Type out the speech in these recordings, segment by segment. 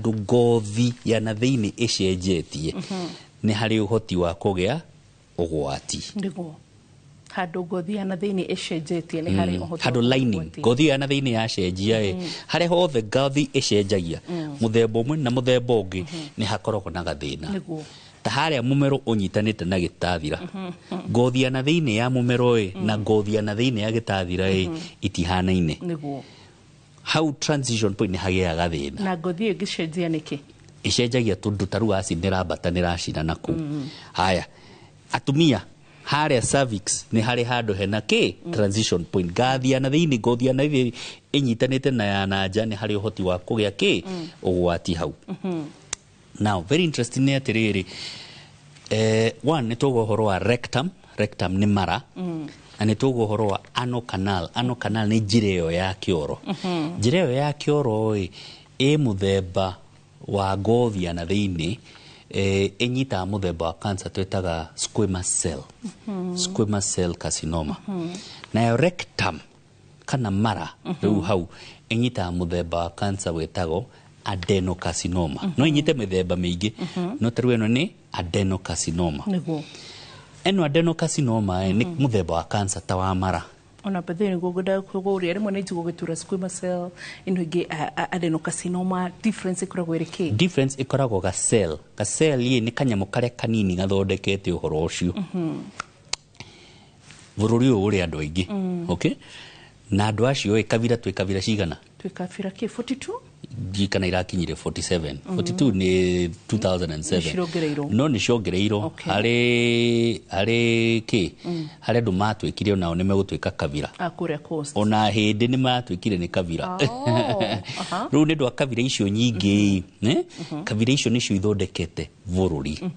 Handũ ngothi ya na thĩinĩ ĩcenjetie nĩ harĩ ũhoti wa kũgĩa ũgwati. Nĩguo, handũ ngothi ya na thĩinĩ ĩcenjetie nĩ harĩ ũhoti handũ wa lining ũgwati. Ngothi ĩyo ya na thĩinĩ yacenjia ĩ, harĩa hothe ngothi ĩcenjagia mũthemba ũmwe na mũthemba ũngĩ, nĩ hakoragwo na gathĩna. Ta harĩa mũmero ũnyitanĩte na gĩtathira, ngothi ya na thĩinĩ ya mũmero ĩ na ngothi ya na thĩinĩ ya gĩtathira ĩ itihanaine. Hau transition point nĩ hagĩaga gathĩna. Na ngothi ĩyo ĩngĩcenjia nĩkĩ? Ĩcenjagia tondũ ta rĩu acid nĩrambata, nĩracina na kũu. Haya, atumia harĩa cervix nĩ harĩ handũ hena kĩ transition point, ngathi ya na thĩinĩ, ngothi ya na thĩinĩ ĩnyitanĩte na ya na nja, nĩ harĩ ũhoti wa kũgĩa kĩ ũgwati hau. Now, very interesting nĩ atĩrĩrĩ, one, nĩ twauga ũhoro wa rectum. Rectum nĩ mara. Na nĩ twauga ũhoro wa anal canal. Anal canal nĩ njĩra ĩyo ya kĩoro. Njĩra ĩyo ya kĩoro ĩ ĩ mũthemba wa ngothi ya na thĩinĩ, ĩnyitaga mũthemba wa cancer twĩtaga squamous cell, squamous cell carcinoma. Nayo rectum kana mara rĩu hau ĩnyitaga mũthemba wa cancer wĩtagwo adenocarcinoma. No ĩnyite mĩthemba mĩingĩ, no ta rĩu ĩno nĩ adenocarcinoma. Ĩno adenocarcinoma ĩ, nĩ mũthemba wa cancer ta wa mara. Ona bethe nĩguo ngwendaga kũgũria, rĩmwe nĩ njiguo gĩtura squamous cell, ĩno ĩngĩ adenocarcinoma, difference ĩkoragwo ĩrĩ kĩ? Difference ĩkoragwo ga cell. Ga cell ĩ nĩ kanyamũ karĩa kanini gathondekete ũhoro ũcio. Bũrũri ũyũ ũrĩ andũ aingĩ, okay, na andũ acio ĩ kabira, twĩ kabira cigana? Twĩ kabira kĩ, 42? Ndiũĩ kana irakinyire 47. 42 nĩ 2007. Nĩ cirongereirwo. No nĩ ciongereirwo. Harĩ kĩ, harĩ andũ matuĩkire onao nĩ megũtuĩka kabira. A kũrĩa coast. Ona hĩndĩ nĩ matuĩkire nĩ kabira. Oh, aha. Rĩu nĩ ũndũ wa kabira icio nyingĩ, eh? Kabira icio nĩcio ithondekete bũrũri,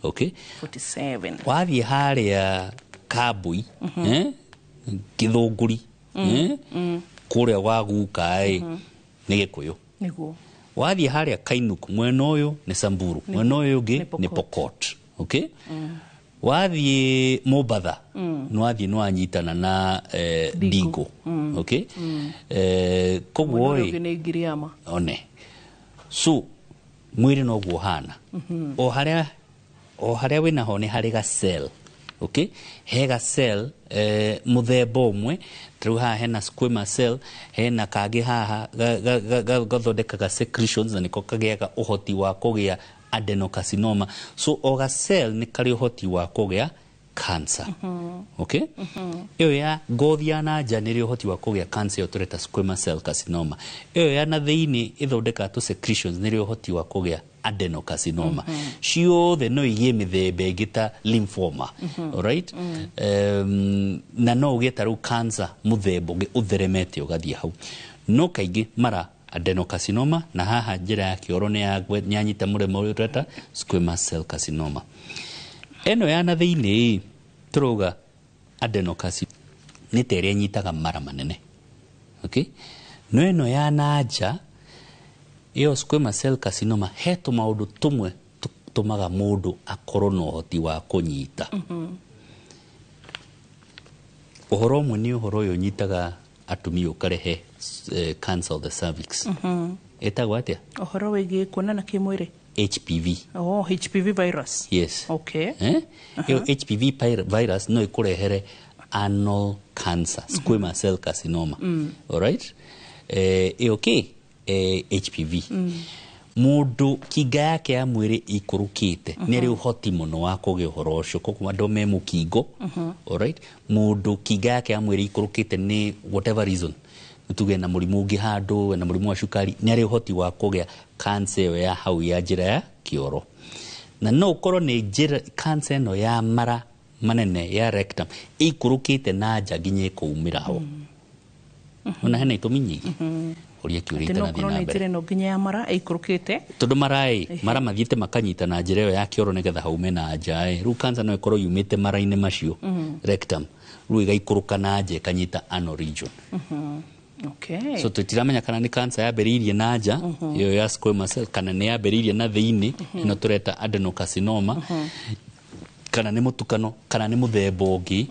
okay? 47. Wathiĩ harĩa Kambui, eh? Gĩthũngũri, eh? Kũrĩa gwa guka ĩ nĩ Gĩkũyũ. Wathiĩ harĩa Kainuk, mwena ũyũ nĩ Samburu, mwena ũyũ ũngĩ nĩ nĩ Pokot. Pokot, okay? Wathiĩ Mombatha, nĩwathiĩ nĩwanyitana na Digo. Digo, okay? Koguo mwena ũyũ ĩ ũngĩ nĩ Ngiriama. One, so mwĩrĩ noguo ũhana, o harĩa wĩna ho nĩ harĩ ga cell, okay? He ga cell, mũthemba ũmwe. Ta rĩu haha hena squamous cell, hena kangĩ haha gathondekaga secretions na nĩko kagĩaga ũhoti wa kũgĩa adenocarcinoma. So o ga cell nĩ karĩ ũhoti wa kũgĩa cancer, okay? Ĩyo ya ngothi ya na nja nĩ ĩrĩ ũhoti wa kũgĩa cancer ĩyo tũreta squamous cell carcinoma. Ĩyo ya na thĩinĩ ĩthondekaga tũ secretions nĩ ĩrĩ ũhoti wa kũgĩa adenocarcinoma. Ciothe no igĩe mĩthemba ĩngĩ ta lymphoma, alright? Na no ũgĩe ta rĩu cancer mũthemba ũngĩ ũtheremete ũgathiĩ hau, no kaingĩ mara adenocarcinoma, na haha njĩra ya kĩoro nĩ yanyita mũrema ũrĩa tũreta squamous cell carcinoma. Ĩno ya na thĩinĩ tũrauga adenocarcinoma nĩ ta ĩrĩa ĩnyitaga mara manene, okay? No ĩno ya na nja ĩyo squamous cell carcinoma, he tũmaũndũ tũmwe tũtũmaga mũndũ akorwo na ũhoti wa kũnyita. Ũhoro ũmwe nĩ ũhoro ũyũ ũnyitaga atumia ũkarehe cancer of the cervix. Ĩtagwo atĩa? Ũhoro wĩgiĩ kuonana kĩmwĩrĩ. HPV. Oh, HPV virus. Yes. Eh? Ĩyo HPV virus no ĩkũrehere anal cancer, squamous cell carcinoma, alright? Ĩyo kĩ HPV. Mũndũ kinga yake ya mwĩrĩ ikũrũkĩte nĩ arĩ ũhoti mũno wa kũgĩa ũhoro ũcio, koguo andũ me mũkingo, alright? Mũndũ kinga yake ya mwĩrĩ ikũrũkĩte nĩ whatever reason, nĩ tuge na mũrimũ ũngĩ handũ, na mũrimũ wa cukari, nĩ arĩ ũhoti wa kũgĩa cancer ĩyo ya hau ya njĩra ya kĩoro. Na no ũkorwo nĩ njĩra cancer ĩno ya mara manene ya rectum ĩikũrũkĩte na nja nginya ĩkũumĩra ho. Ona hena itũmi nyingĩ ũria kĩũria atĩ no itanathiĩ korwo na nĩ mbere. Njĩra ĩno nginya ya mara ĩikũrũkĩte. Tondũ maraĩ mara mathiĩte makanyita na njĩra ĩyo ya kĩoro nĩgetha haume na nja ĩ, rĩu cancer no ĩkorwo yumĩte mara-inĩ macio, rectum, rĩu ĩgaikũrũka na nja ĩkanyita anal region. So tũtiramenya kana nĩ cancer yambĩrĩirie na nja ĩyo ya squamous cell, kana nĩ yambĩrĩirie na thĩinĩ ĩno tũreta adenocarcinoma, kana nĩ mũtukano, kana nĩ mũthemba ũngĩ.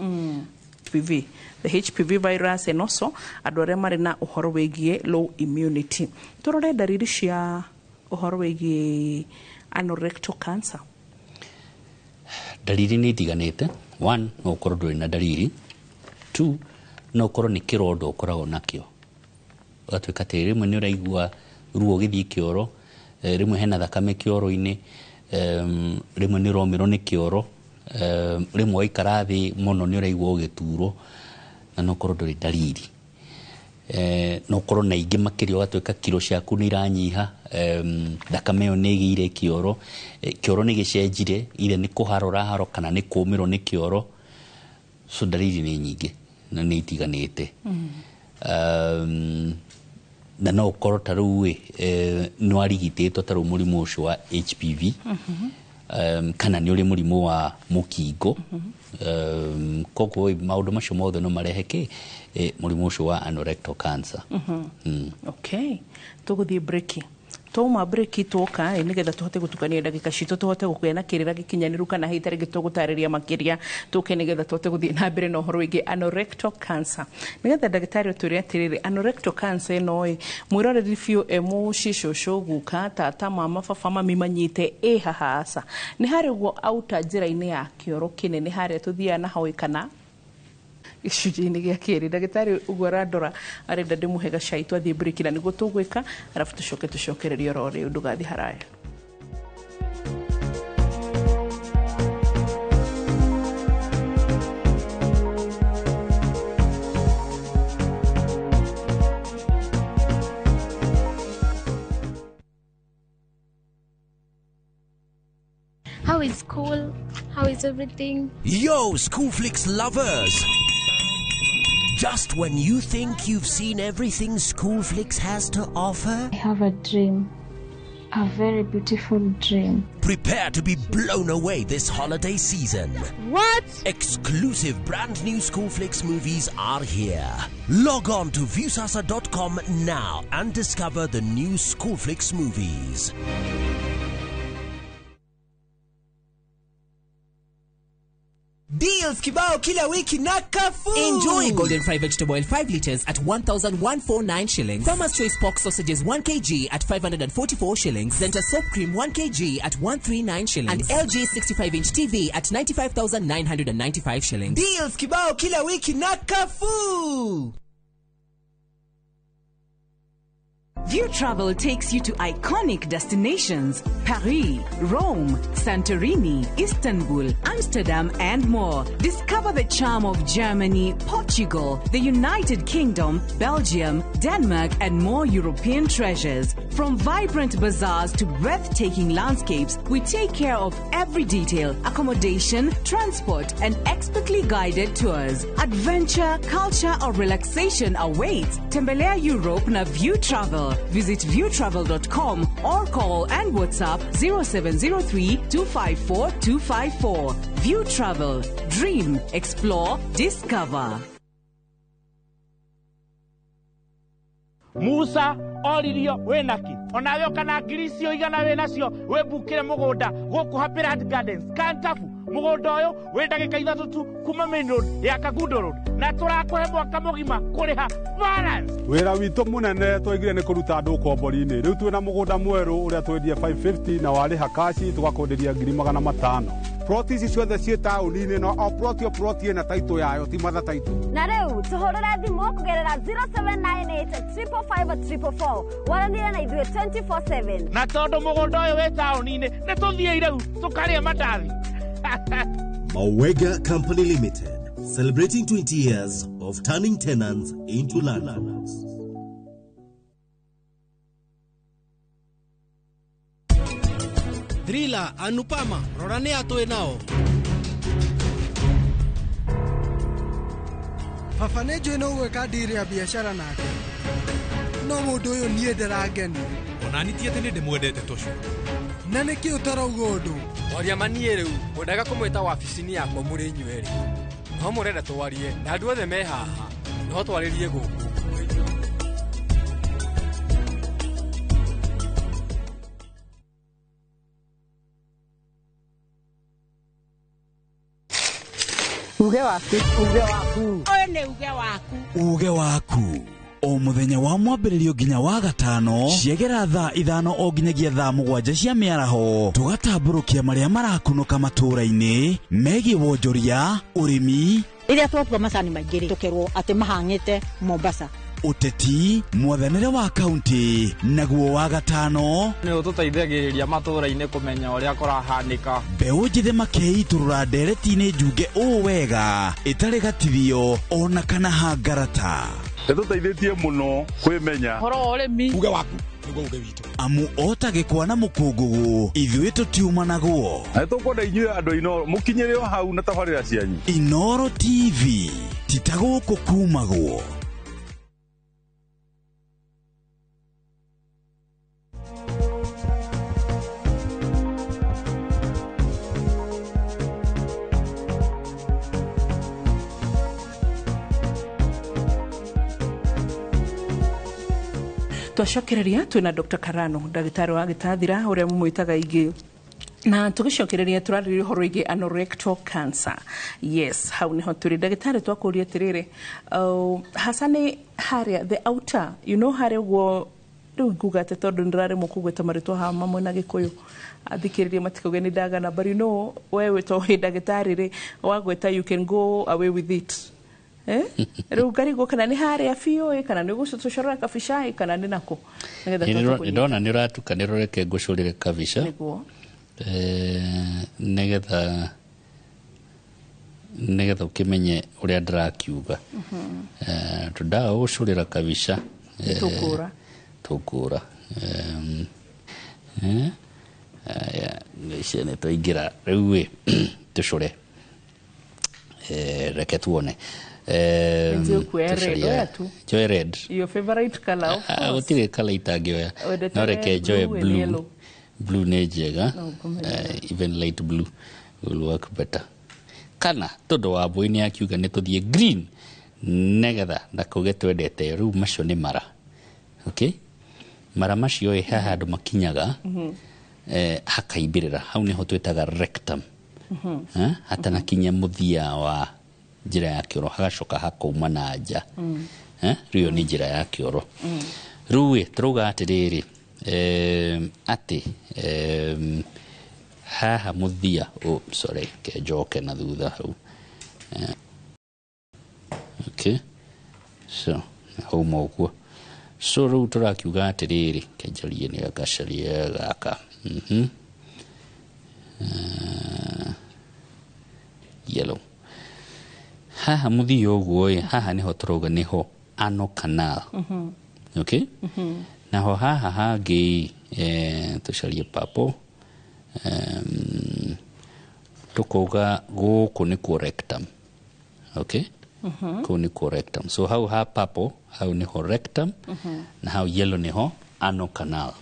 HPV, the HPV virus, and also andũ arĩa marĩ na ũhoro wĩgiĩ low immunity. Tũrore ndariri cia Ũhoro wĩgiĩ anorectal cancer. Ndariri nĩ itiganĩte. One, no ũkorwo ndũrĩ na ndariri. Two, no ũkorwo nĩ kĩronda ũkoragwo nakĩo, ũgatuĩka atĩ rĩmwe nĩ ũraigua ruo ũgĩthiĩ kĩoro, rĩmwe hena thakame kĩoro-inĩ, rĩmwe nĩ ũromĩrwo nĩ kĩoro, rĩmwe waikara thĩ mũno nĩ ũraigua ũgĩturwo, na no ũkorwo ndũrĩ ndariri. No ũkorwo na ingĩ makĩria, ũgatuĩka kiro ciaku nĩ iranyiha, thakame ĩyo nĩ ĩgĩire kĩoro, kĩoro nĩ gĩcenjire, either nĩ kũhara ũraharo kana nĩ kũmĩrwo nĩ kĩoro. So ndariri nĩ nyingĩ na nĩ itiganĩte. Na no ũkorwo ta rĩu ĩ, nĩ warigitĩtwo ta rĩu mũrimũ ũcio wa HPV, kana nĩ ũrĩ mũrimũ wa mũkingo. Koguo maũndũ macio mothe no marehe kĩ, mũrimũ ũcio wa anorectal cancer. Okay, tũgũthiĩ break. Twauma break twoka, nĩgetha tũhote gũtukania ndagĩka citũ, tũhote gũkũgĩa na kĩrĩra gĩkinyanĩru, kana hihi tarĩngĩ tũgũtarĩria makĩria, tũke nĩgetha tũhote gũthiĩ na mbere na ũhoro wĩgiĩ anorectal cancer, nĩgetha ndagĩtarĩ ũtwĩre atĩrĩrĩ, anorectal cancer ĩno ĩ, mwĩroreri biũ e mũciĩ, cũcũ, guka, tata, mama, baba, mami, manyite ĩ haha aca nĩ harĩ ũguo auta njĩra-inĩ ya kĩoro kĩnene harĩa tũthiaga na hau kana gĩcunjĩ-inĩ gĩa kerĩ. Ndagĩtarĩ ũguo arandora arenda ndĩmũhe gacai twathiĩ break, na nĩguo tũgwĩka, arabu tũcoke tũcokererie oro rĩu. Ndũgathiĩ haraya. How is school? How is everything? Yo, Schoolflix lovers! Just when you think you've seen everything Schoolflix has to offer, I have a dream. A very beautiful dream. Prepare to be blown away this holiday season. What? Exclusive brand new Schoolflix movies are here. Log on to Viusasa.com now and discover the new Schoolflix movies. Deals kibao kila wiki na Carrefour. Enjoy Golden Fry vegetable oil 5 liters at 1,149 shillings. Farmer's Choice pork sausages 1 kg at 544 shillings. Zenta soap cream 1 kg at 139 shillings. And LG 65-inch TV at 95,995 shillings. Deals kibao kila wiki na Carrefour. View Travel takes you to iconic destinations: Paris, Rome, Santorini, Istanbul, Amsterdam, and more. Discover the charm of Germany, Portugal, the United Kingdom, Belgium, Denmark, and more European treasures. From vibrant bazaars to breathtaking landscapes, we take care of every detail: accommodation, transport, and expertly guided tours. Adventure, culture, or relaxation awaits. Tembelea Europe na View Travel. Visit viewtravel.com or call and WhatsApp 0703 254 254. View Travel. Dream, explore, discover. Musa oririo wĩnaki onawe ũkana ngiri icio igana wĩnacio wĩmbukĩre mũgũnda gũkũ Happyland Gardens Kantafu. Mũgũnda ũyũ wĩ ndagĩka 3 tu kuma main road ya Kangundo Road, na tũrakũhe mwaka mũgima kũrĩha balance. Wĩra witũ mũnene twaigire nĩ kũruta andũ ũkombori-inĩ. Rĩu twĩna mũgũnda mwerũ ũrĩa twendie 550 na warĩha kaci tũgakwenderia 500,000. Ploti ici ciothe ciĩ taũni-inĩ, no o ploti o ploti ĩna taitũ yayo, ti matha taitũ. Na rĩu tũhũrĩre thimũ kũgerera 0798 555 444, waranĩre na ithuĩ 24/7. Na tondũ mũgũnda ũyũ wĩ taũni-inĩ, nĩ tũthiĩ rĩu tũkarĩe mandathi. Mawega Company Limited, celebrating 20 years of turning tenants into landlords. Drila, Anupama, rora nĩ atũĩ nao. Baba nĩ njũĩ no gwĩka ndiri ya biacara nake, no mũndũ ũyũ niĩ ndarangenia. Onani ti atĩ nĩ ndĩmwendete tũcu. Na nĩkĩ ũtarauga ũndũ? Twaria maniĩ rĩu, ngwendaga kũmwĩta wabici-inĩ yakwa mũrĩ inyuerĩ. No mũrenda twarie na andũ othe me haha, no twarĩrie gũkũ. Uge waku. Uge waku. Ũyũ nĩ uge waku. Uge waku. O mũthenya wa mwambĩrĩrio nginya wa gatano ciegera thaa 5 o nginyagia thaa 7 cia mĩaraho, tũgatambũrũkia marĩa marakunũka matũũra-inĩ megiĩ wonjoria, ũrĩmi, rĩrĩa twatua macani maingĩ rĩ, tũkerwo atĩ mahang'ĩte Mombasa, ũteti, mwathanĩre wa kaunti, naguo wa gatano nĩ ũtũteithagĩrĩria matũũra-inĩ kũmenya ũrĩa kũrahanĩka. Mbeũ njĩthĩ makeitũrũra ndereti-inĩ njunge ũũ wega ĩtarĩ gatithio ona kana hangarata. Nĩtũteithĩtie mũno kwĩmenya ũhoro wa ũrĩmi, uge waku nĩguo uge witũ, amu ota gĩkwa na mũkũngũgũ ithuĩ tũtiumanagwo. Na nĩtũkwenda inyuĩ andũ a Inooro mũkinyĩre o hau na tabarĩra cianyu. Inooro TV ti ta gũkũ kumagwo. Twacokereria twina Dr. Karano, ndagĩtarĩ wa gĩtathira ũrĩa mũmwĩtaga ingĩ, na tũgĩcokereria tũrarĩrĩria ũhoro wĩgiĩ anorectal cancer. Yes, hau nĩho tũrĩ. Ndagĩtarĩ, twakũria atĩrĩrĩ, hasa nĩ harĩa the outer, you know, harĩa ũguo rĩu nguga atĩ tondũ nĩndĩraremwo kũgweta marĩtwa haha mamwe na Gĩkũyũ, athikĩrĩria matikauge nĩ ndagana, but you know, wewe to wĩ ndagĩtarĩ rĩ, wagweta you can go away with it. Rĩu ngarigwo kana nĩ harĩa biũ ĩ, kana nĩ gũtũcorera kabica ĩ, kana nĩ nakũ, nĩgetha tũhote kũnyita. Ndona nĩ ũratukanĩrwo, reke ngũcũrĩre kabica nĩguo nĩgetha ũkĩmenye ũrĩa ndĩrakiuga. Tũndaga gũcũrĩra kabica tũkũra tũkũra aya icio nĩ twaingĩra rĩu ĩ, tũcũre, reke tuone. Nĩũkuoya red, oya tu. Njoe red. Your favorite color, of course. Gũtirĩ color itangĩoya, Wendete no reke red, njoe blue and blue. Yellow. Blue nĩ njega. No, ngũmenya. Even light blue will work better, kana tondũ wa mbũi nĩ akiuga nĩ tũthiĩ green nĩgetha ndakauge twendete. Rĩu macio nĩ mara, okay, mara macio ĩ haha handũ makinyaga hakaimbĩrĩra, hau nĩho twĩtaga rectum. Hatanakinya mũthia wa njĩra ya kĩoro, hagacoka hakauma na nja. Rĩu ĩyo nĩ njĩra ya kĩoro. Rĩu ĩ tũrauga atĩrĩrĩ, atĩ haha mũthia, oh, sorry, ke njoke na thutha hau. Okay, so hauma ũguo. So rĩu tũrakiuga atĩrĩrĩ, kenjarie nĩ gacarie gaka. Yellow haha mũthia ũguo ĩ, haha nĩho tũrauga nĩho ano canal. Okay, naho haha hangĩ tũcarie purple, tũkauga gũkũ nĩkuo rectum. Okay, kũu nĩkuo rectum. So hau ha purple hau nĩho rectum, na hau yellow nĩho ano canal.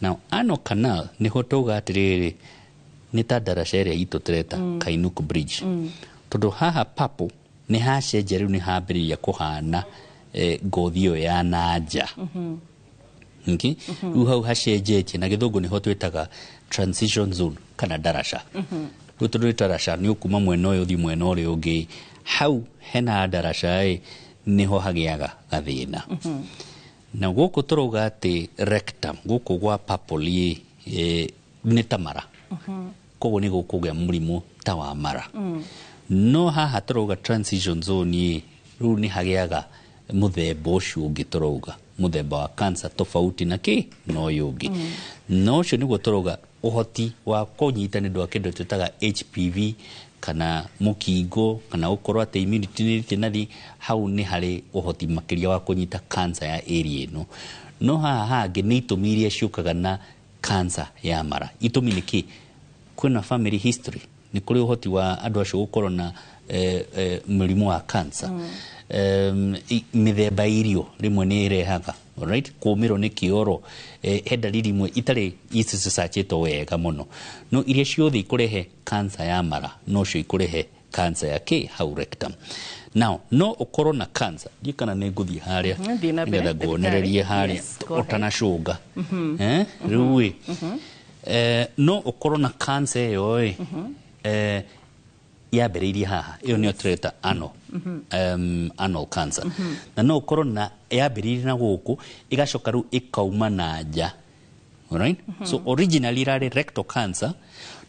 Now ano canal nĩho tauga atĩrĩrĩ nĩ ta ndaraca ĩrĩa itũ tũreta Kainuk Bridge, tondũ haha purple nĩ hacenjia, rĩu nĩ hambĩrĩria kũhana ngothi ĩyo ya nanja. Okay? Rĩu hau hacenjetie, na gĩthũngũ nĩho twĩtaga transition zone kana ndaraca. Rĩu tondũ nĩ ndaraca, nĩ ũkuma mwena ũyũ ũthiĩ mwena ũrĩa ũngĩ, hau hena ndaraca ĩ nĩho hagĩaga gathĩna. Na gũkũ tũrauga atĩ rectum gũkũ gwa purple ĩ, nĩ ta mara, koguo nĩ gũkũgĩa mũrimũ ta wa mara. No haha tũrauga transition zone ĩ, rĩu nĩ hagĩaga mũthemba ũcio ũngĩ, tũrauga mũthemba wa cancer tofauti na kĩ na ũyũ ũngĩ. Na ũcio nĩguo tũrauga ũhoti wa kũnyita nĩ ũndũ wa kĩndũ twĩtaga HPV kana mũkingo, kana gũkorwo atĩ immunity nĩ ĩrĩte nathi, hau nĩ harĩ ũhoti makĩria wa kũnyita cancer ya area ĩno. No haha hangĩ nĩ itũmi iria ciũkaga na cancer ya mara. Itũmi nĩ kĩ? Kwĩna family history, nĩ kũrĩ ũhoti wa andũ acio gũkorwo na mũrimũ wa cancer. Mĩthemba ya irio rĩmwe nĩ ĩrehaga, alright, kũmĩrwo nĩ kĩoro, he dalili imwe itarĩ icicacĩtwo wega mũno, no iria ciothe ikũrehe cancer ya mara nocio ikũrehe cancer ya kĩ hau rectum. Now no ũkorwo na cancer, ndiĩ kana nĩ ngũthiĩ harĩa Thiĩ na mbere, nĩgetha nguonererie ndagĩtarĩ. Harĩa Yes, go ahead. ũtanacũnga. Rĩu ĩ no ũkorwo na cancer ĩyo ĩ yambĩrĩirie haha, ĩyo nĩyo tũreta ano Anal cancer na no ũkorwo na yambĩrĩirie na gũkũ, ĩgacoka rĩu ĩkauma na nja. Alright? So originally irarĩ rectal cancer,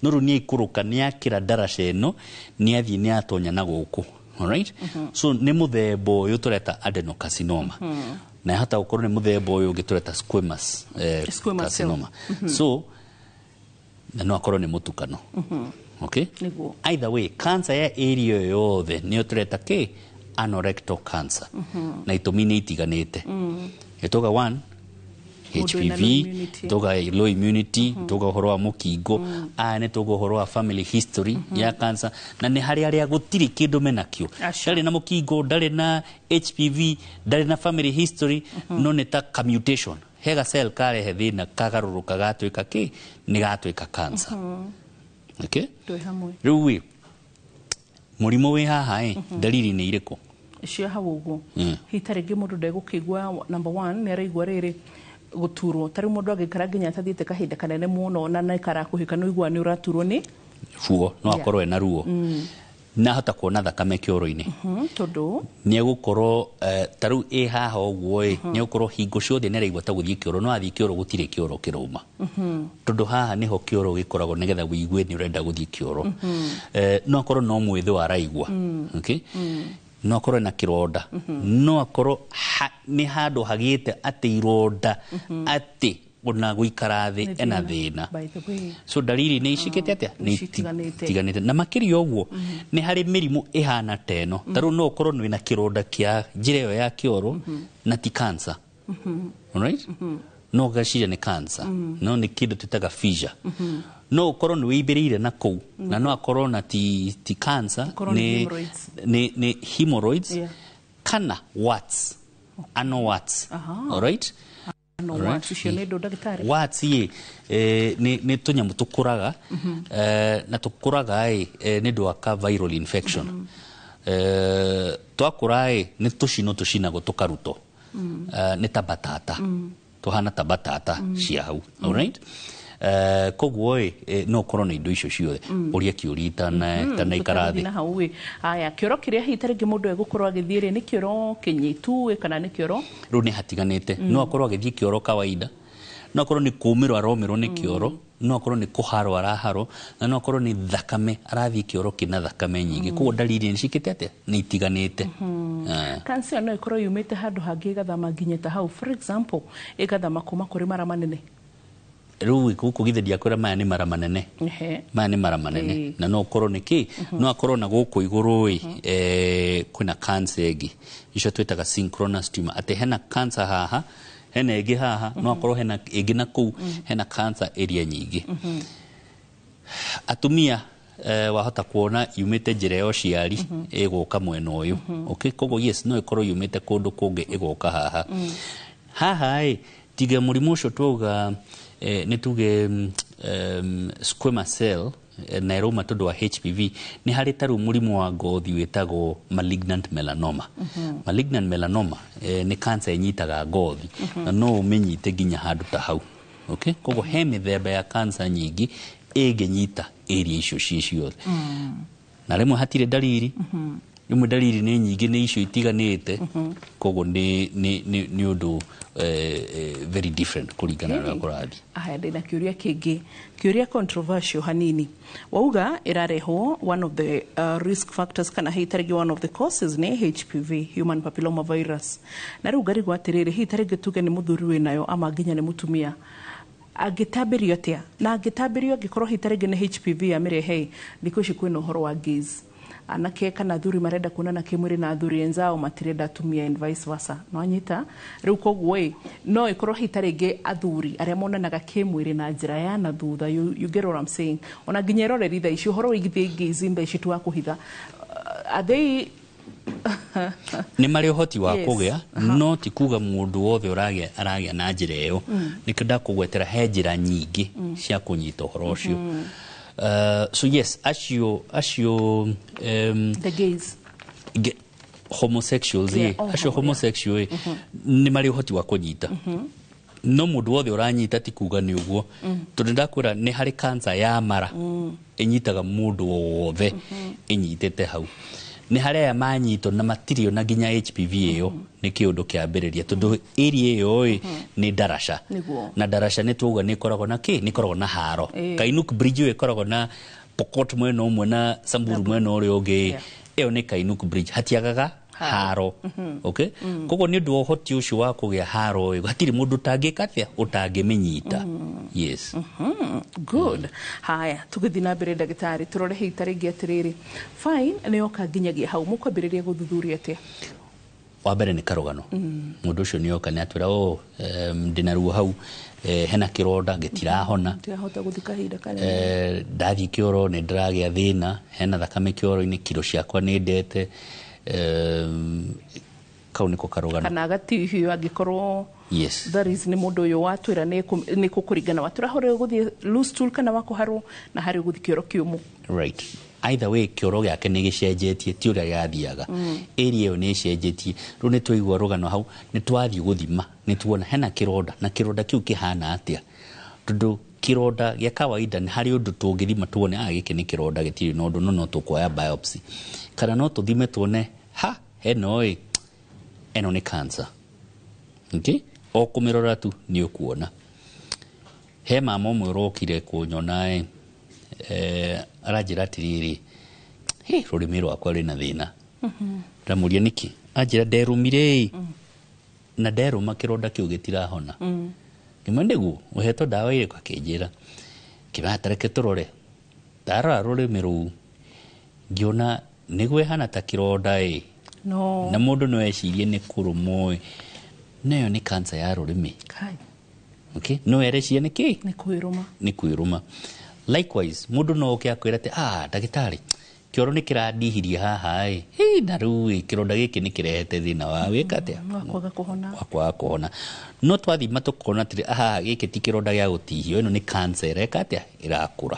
no rĩu nĩ aikũrũka, nĩ akĩra ndaraca ĩno, nĩ athiĩ, nĩ atonya na gũkũ. Alright? So nĩ mũthemba ũyũ tũreta adenocarcinoma, na yahota gũkorwo nĩ mũthemba ũyũ ũngĩ tũreta squamous, Squamous cell. carcinoma. So na no akorwo nĩ mũtukano. Okay? Nĩguo. Either way, cancer ya area ĩyo yothe nĩyo tũreta kĩ anorectal cancer, na itũmi nĩ itiganĩte. Ĩtoga one, Mũndũ wĩna HPV, low immunity. tuga low immunity, tuga ũhoro wa mũkingo, aya nĩ tuga ũhoro wa family history ya cancer, na nĩ harĩ arĩa gũtirĩ kĩndũ menakĩo. Aca. Ndarĩ na mũkingo, ndarĩ na HPV, ndarĩ na family history, no nĩ ta mutation, he ga cell karehe thĩna, kagarũrũka, gatuĩka kĩ, nĩ gatuĩka cancer. Okay? Twĩ hamwe. Rĩu ĩ, mũrimũ wĩ haha ĩ, dalili nĩ irĩkũ? Cia hau ũguo, hihi ta rĩngĩ mũndũ ndegũkĩigua, number one nĩ araigua rĩrĩ gũturwo, ta rĩu mũndũ angĩikara nginya atathiĩte kahinda kanene mũno na nĩ karakuhĩka, nĩ ũiguaga nĩ ũraturwo nĩ Ruo, no akorwo ena ruo, na ahota kuona thakame kĩoro-inĩ. Tondũ Nĩ egũkorwo ta rĩu ĩ haha ũguo ĩ, nĩ egũkorwo hingo ciothe nĩ araigua ta gũthiĩ kĩoro, no athiĩ kĩoro gũtirĩ kĩoro kĩrauma, tondũ haha nĩho kĩoro gĩkoragwo nĩgetha wĩigue nĩ ũrenda gũthiĩ kĩoro. No akorwo no mwĩthĩ araigua. Okay? No akorwo na kĩronda, no akorwo nĩ handũ hagĩte atĩ ironda, atĩ ona gũikara thĩ ena thĩna. By the way, So dalili nĩ icikĩte atĩa? Nĩ itiganĩte. Itiganĩte. Na makĩria ũguo nĩ harĩ mĩrimũ ĩhana ta ĩno. Ta rĩu no ũkorwo wĩna kĩronda kĩa njĩra ĩyo ya kĩoro na ti cancer. Alright? No ũgeciria nĩ cancer, no nĩ kĩndũ twĩtaga fissure. No ũkorwo nĩ wĩimbĩrĩire na kũu na no akorwo na ti cancer. Ũkorwo nĩ hemorrhoids. Nĩ hemorrhoids kana warts, ano warts. Alright? No. Alright. Warts icio nĩ ndũ, ndagĩtarĩ? Warts ĩ, nĩ tũnyamũ tũkũraga, na tũkũraga ĩ, nĩ ũndũ wa ka viral infection. Twakũra ĩ, nĩ tũcino tũcinagwo tũkarutwo. Nĩ ta batata, tũhana ta batata cia hau. Alright? Koguo ĩ, no ũkorwo na indo icio ciothe. Ũria kĩũria itanaikara Tũtagũthiĩ thĩ. Na hau ĩ, aya, kĩoro kĩrĩa hihi ta rĩngĩ mũndũ egũkorwo agĩthiĩ rĩ, nĩ kĩoro kĩnyitu ĩ, kana nĩ kĩoro Rĩu nĩ hatiganĩte. No akorwo agĩthiĩ kĩoro kawaida, no akorwo nĩ kũmĩrwo aromĩrwo nĩ kĩoro, no akorwo nĩ kũharwo araharwo, na no akorwo nĩ thakame arathiĩ kĩoro kĩna thakame nyingĩ. Koguo dalili nĩ cikĩte atĩa, nĩ itiganĩte. Cancer ĩyo no ĩkorwo yumĩte handũ hangĩ ĩgathama nginya ta hau, for example ĩgathama kuma kũrĩ mara manene? Rĩu gũkũ githĩ ndiakwĩra maya nĩ mara manene? Maya nĩ mara manene. Na no ũkorwo nĩ kĩ, no akorwo na gũkũ igũrũ ĩ, kwĩna cancer ĩngĩ, icio twĩtaga synchronous tumor, atĩ hena cancer haha, hena ĩngĩ haha, no akorwo hena ĩngĩ na kũu, hena cancer area nyingĩ. Atumia, wahota kuona yumĩte njĩra ya ũciari ĩgũka mwena ũyũ. Okay? Koguo yes, no ĩkorwo yumĩte kũndũ kũngĩ ĩgoka haha. Haha ĩ, tiga mũrimũ ũcio twauga, nĩ tuge squamous cell, na ĩrauma tondũ wa HPV, nĩ harĩ ta rĩu mũrimũ wa ngothi wĩtagwo malignant melanoma. Malignant melanoma, nĩ cancer ĩnyitaga ngothi, na no ũmĩnyite nginya handũ ta hau. Okay? Koguo he mĩthemba ya cancer nyingĩ ĩngĩnyita area icio ciĩ ciothe, na rĩmwe hatirĩ dalili, rĩmwe dalili nĩ nyingĩ, nĩ icio itiganĩte. Koguo nĩ ũndũ very different kũringana na ũrĩa kũrathiĩ. Aya, ndĩna kĩũria kĩngĩ, kĩũria controversial hanini. Wauga ĩrarehwo, one of the risk factors kana hihi tarĩngĩ one of the causes nĩ HPV, human papilloma virus, na rĩu ngarigwo atĩrĩrĩ, hihi tarĩngĩ tuge nĩ mũthuri wĩnayo ama nginya nĩ mũtumia, angĩtambĩrio atĩa? Na angĩtambĩrio, angĩkorwo hihi tarĩngĩ nĩ HPV yamĩrehe, thikũ ici kwĩna ũhoro wa gays, anake kana athuri marenda kuonana kĩmwĩrĩ na athuri enzao, matirenda atumia and vice versa, no anyita rĩu. Koguo ĩ, no ĩkorwo hihi tarĩngĩ athuri arĩa monanaga kĩmwĩrĩ na njĩra ya na thutha, you get what I'm saying? Ona nginya eroreri thaa ici ũhoro wĩgiĩ gays thaa ici ti wa kũhitha. Are they Nĩ marĩ ũhoti wa kũgĩa, no ti kuga mũndũ wothe ũragĩa aragĩa na njĩra ĩyo. Nĩkĩo ndakũgwetera he njĩra nyingĩ cia kũnyita ũhoro ũcio. So yes, acio The gays. Homosexuals, ĩ, oh, acio homosexual ĩ, nĩ marĩ ũhoti wa kũnyita, no mũndũ wothe ũranyita ti kuga nĩ ũguo, tondũ ndakwĩra nĩ harĩ cancer ya mara ĩnyitaga mũndũ wothe ĩnyitĩte hau. Nĩ harĩ aya manyitwo na matirĩ ona nginya HPV ĩyo nĩ kĩũndũ kĩambĩrĩria, tondũ area ĩyo ĩ nĩ ndaraca. Na ndaraca nĩ twauga nĩ ĩkoragwo na kĩ, nĩ ĩkoragwo na haro. Kainuk Bridge ĩyo ĩkoragwo na Pokot mwena ũmwe na Samburu mwena ũrĩa ũngĩ. Ĩyo nĩ Kainuk Bridge, hatiagaga haro. Okay, koguo nĩ ũndũ wa ũhoti ũcio wa kũgĩa haro ĩ, hatirĩ mũndũ ũtangĩka atĩa, ũtangĩmĩnyita, yes. Good. Haya, tũgĩthiĩ na mbere, ndagĩtarĩ, tũrore hita rĩngĩ atĩrĩrĩ, fine, nĩ yoka nginyagia hau, mũkwambĩrĩria gũthuthuria atĩa? Wa mbere nĩ karũgano. Mũndũ ũcio nĩ oka nĩ atwĩra, oh, ndĩna ruo hau, hena kĩronda gĩtirahona. Ndirahota gũthiĩ kahinda kanene. Ndathiĩ kĩoro nĩ ndĩragĩa thĩna, hena thakame kĩoro-inĩ, kiro ciakwa nĩ ndete. Kau nĩko karũgano. Kana agatihio angĩkorwo that is nĩ mũndũ ũyũ watwĩra nĩ kũkũringana watwĩra harĩ ũgũthiĩ loose stool kana wa kũharwo na harĩ ũgũthiĩ kĩoro kĩũmũ. Right, either way kĩoro gĩake nĩ gĩcenjetie, ti ũrĩa gĩathiaga. Area ĩyo nĩ ĩcenjetie. Rĩu nĩ twaigua rũgano hau, nĩ twathiĩ gũthima, nĩ tuona hena kĩronda, na kĩronda kĩu kĩhana atĩa, tondũ kĩronda gĩa kawaida nĩ harĩ ũndũ tũngĩthima tuone, ah, gĩkĩ nĩ kĩronda gĩtirĩ na ũndũ, no tũkuoya biopsy, kana no tũthime tuone ha ĩno ĩ, ĩno nĩ cancer. Okay? O kũmĩrora tu nĩ ũkuona. He mama ũmwe ũrokire kũnyona ĩ, aranjĩra atĩrĩrĩ, "Hĩ, rũrĩmĩ rwakwa rwĩna thĩna." Ndamũria nĩkĩ, anjĩra nderũmire ĩ, na nderũma kĩronda kĩu gĩtirahona. Ngĩmwĩra nĩguo ũhetwo ndawa ĩrĩkũ, akĩnjĩra kĩmera tareke tũrore. Ndarora rũrĩmĩ rũu ngĩona nĩguo ĩhana ta kĩronda ĩ, no na mũndũ no ecirie nĩ kũrũmwo ĩ, nayo nĩ cancer ya rũrĩmĩ. Kai. Okay, no erecirie nĩ kĩ? Nĩ kwĩrũma. Nĩ kwĩrũma. Likewise, mũndũ no oke akwĩra atĩ, ah, ndagĩtarĩ, kĩoro nĩ kĩrandihirie haha ĩ, hĩ, na rĩu ĩ, kĩronda gĩkĩ nĩ kĩrehete thĩna wa wĩka atĩa? Wa kwaga kũhona. Wa kwaga kũhona. No twathima tũkona atĩrĩ, aha, gĩkĩ ti kĩronda gĩa gũtihio, ĩno nĩ cancer ĩreka atĩa, ĩrakũra.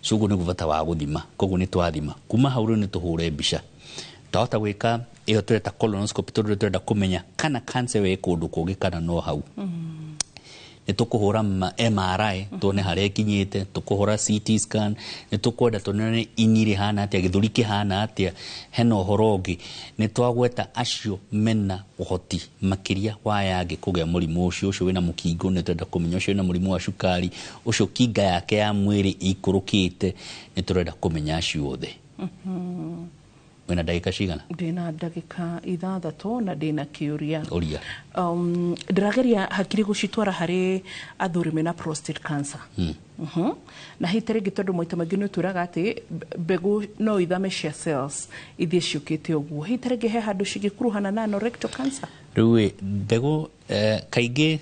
So ũguo nĩguo bata wa gũthima. Koguo nĩ twathima, kuma hau rĩu nĩ tũhũre mbica, twahota gwĩka ĩyo tũreta colonoscopy, tondũ tũrenda kũmenya kana cancer ĩyo ĩ kũndũ kũngĩ kana no hau. Nĩ tũkũhũra MRI tuone harĩa ĩkinyĩte, tũkũhũra CT scan, nĩ tũkwenda tuone ini rĩhana atĩa, gĩthũri kĩhana atĩa. Hena ũhoro ũngĩ nĩ twagweta acio mena ũhoti makĩria wa aya angĩ kũgĩa mũrimũ ũcio, ũcio wĩna mũkingo nĩ tũrenda kũmenya, ũcio wĩna mũrimũ wa cukari, ũcio kinga yake ya mwĩrĩ ĩikũrũkĩte, nĩ tũrenda kũmenya acio othe. Wĩna ndagĩka cigana? Ndĩna ndagĩka 6 na ndĩna kĩũria. Ũria. Ndĩrageria hakiri gũcitwara harĩ athuri mena prostate cancer. Na hita rĩngĩ, tondũ maita maingĩ nĩ ũtwĩraga atĩ mbegũ no ithame cia cells ithiĩ ciũkĩte ũguo, hita rĩngĩ he handũ cingĩkuruhana na anorectal cancer? Rĩu ĩ, mbegũ, kaingĩ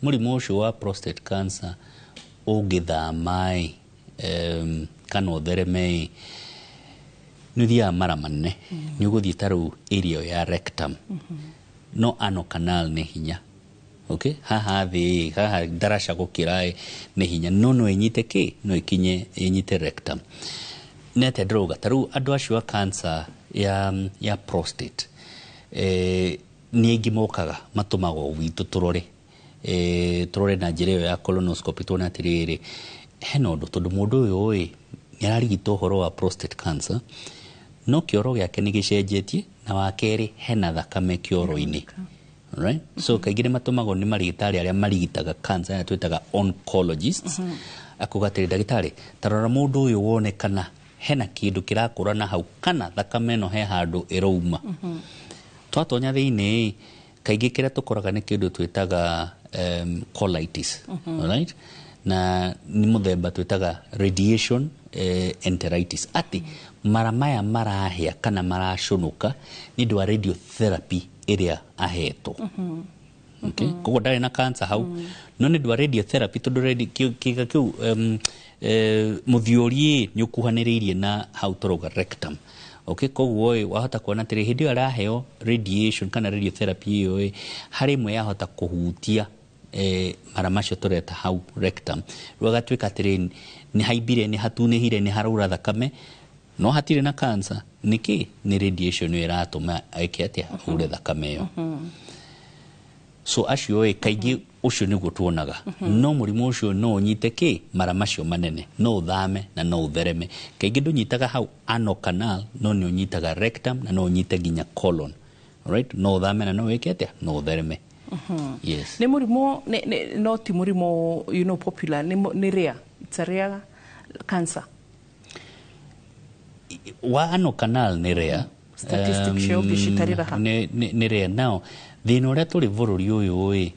mũrimũ ũcio wa prostate cancer ũngĩthama ĩ, kana ũthereme ĩ, nĩ ũthiaga mara manene, nĩ ũgũthiĩ ta rĩu area ĩyo ya rectum, no ano canal nĩ hinya. Okay, haha thĩ ĩ, haha ndaraca gũkĩra ĩ, nĩ hinya, no ĩnyite kĩ, no ĩkinye ĩnyite rectum. Nĩ atĩa ndĩrauga? Ta rĩu andũ acio a cancer ya prostate, nĩ aingĩ mokaga matũmagwo gwitũ tũrore, tũrore na njĩra ĩyo ya colonoscopy, tuone atĩrĩrĩ, hena ũndũ, tondũ mũndũ ũyũ ĩ, nĩ ararigitwo ũhoro wa prostate cancer, no kĩoro gĩake nĩ gĩcenjetie, na wa kerĩ hena thakame kĩoro-inĩ. Right? So kaingĩ nĩ matũmagwo nĩ marigĩtarĩ arĩa marigitaga cancer, aya twĩtaga oncologists, akuga atĩrĩ, ndagĩtarĩ, ta rora mũndũ ũyũ wone kana hena kĩndũ kĩrakũra na hau, kana thakame ĩno he handũ ĩrauma. Twatonya thĩinĩ, kaingĩ kĩrĩa tũkoraga nĩ kĩndũ twĩtaga colitis. Alright? Na nĩ mũthemba twĩtaga radiation enteritis, atĩ mara maya marahĩa kana maracũnũka nĩ ũndũ wa radiotherapy ĩrĩa ahetwo. Okay? Koguo ndarĩ na cancer hau, no nĩ ũndũ wa radiotherapy, tondũ kĩga kĩu, mũthiori nĩ ũkuhanĩrĩirie na hau tũrauga rectum. Okay, koguo ĩ, wahota kuona atĩrĩ, hĩndĩ ĩyo araheo radiation kana radiotherapy ĩyo ĩ, harĩ ĩmwe yahota kũhutia mara macio tũreta hau rectum, rĩu agatuĩka atĩrĩ, nĩ haimbire, nĩ hatunĩhire, nĩ haraura thakame, no hatirĩ na cancer. Nĩkĩ? Nĩ radiation ĩyo ĩratũma eke atĩa, aure thakame ĩyo. So acio ĩ, kaingĩ Ũcio nĩguo tuonaga. No mũrimũ ũcio no ũnyite kĩ mara macio manene, no ũthame na no ũthereme. Kaingĩ ndũnyitaga hau anal canal, no nĩ ũnyitaga rectum na no ũnyite nginya colon. Alright? No ũthame na no wĩke atĩa? No ũthereme. Yes. Nĩ mũrimũ no ti mũrimũ popular, nĩ rare. It's a rare cancer. Wa anal canal nĩ rare. Statistics cio ũngĩcitarĩra ha? Nĩ rare. Now, thĩna ũrĩa tũrĩ bũrũri ũyũ ĩ,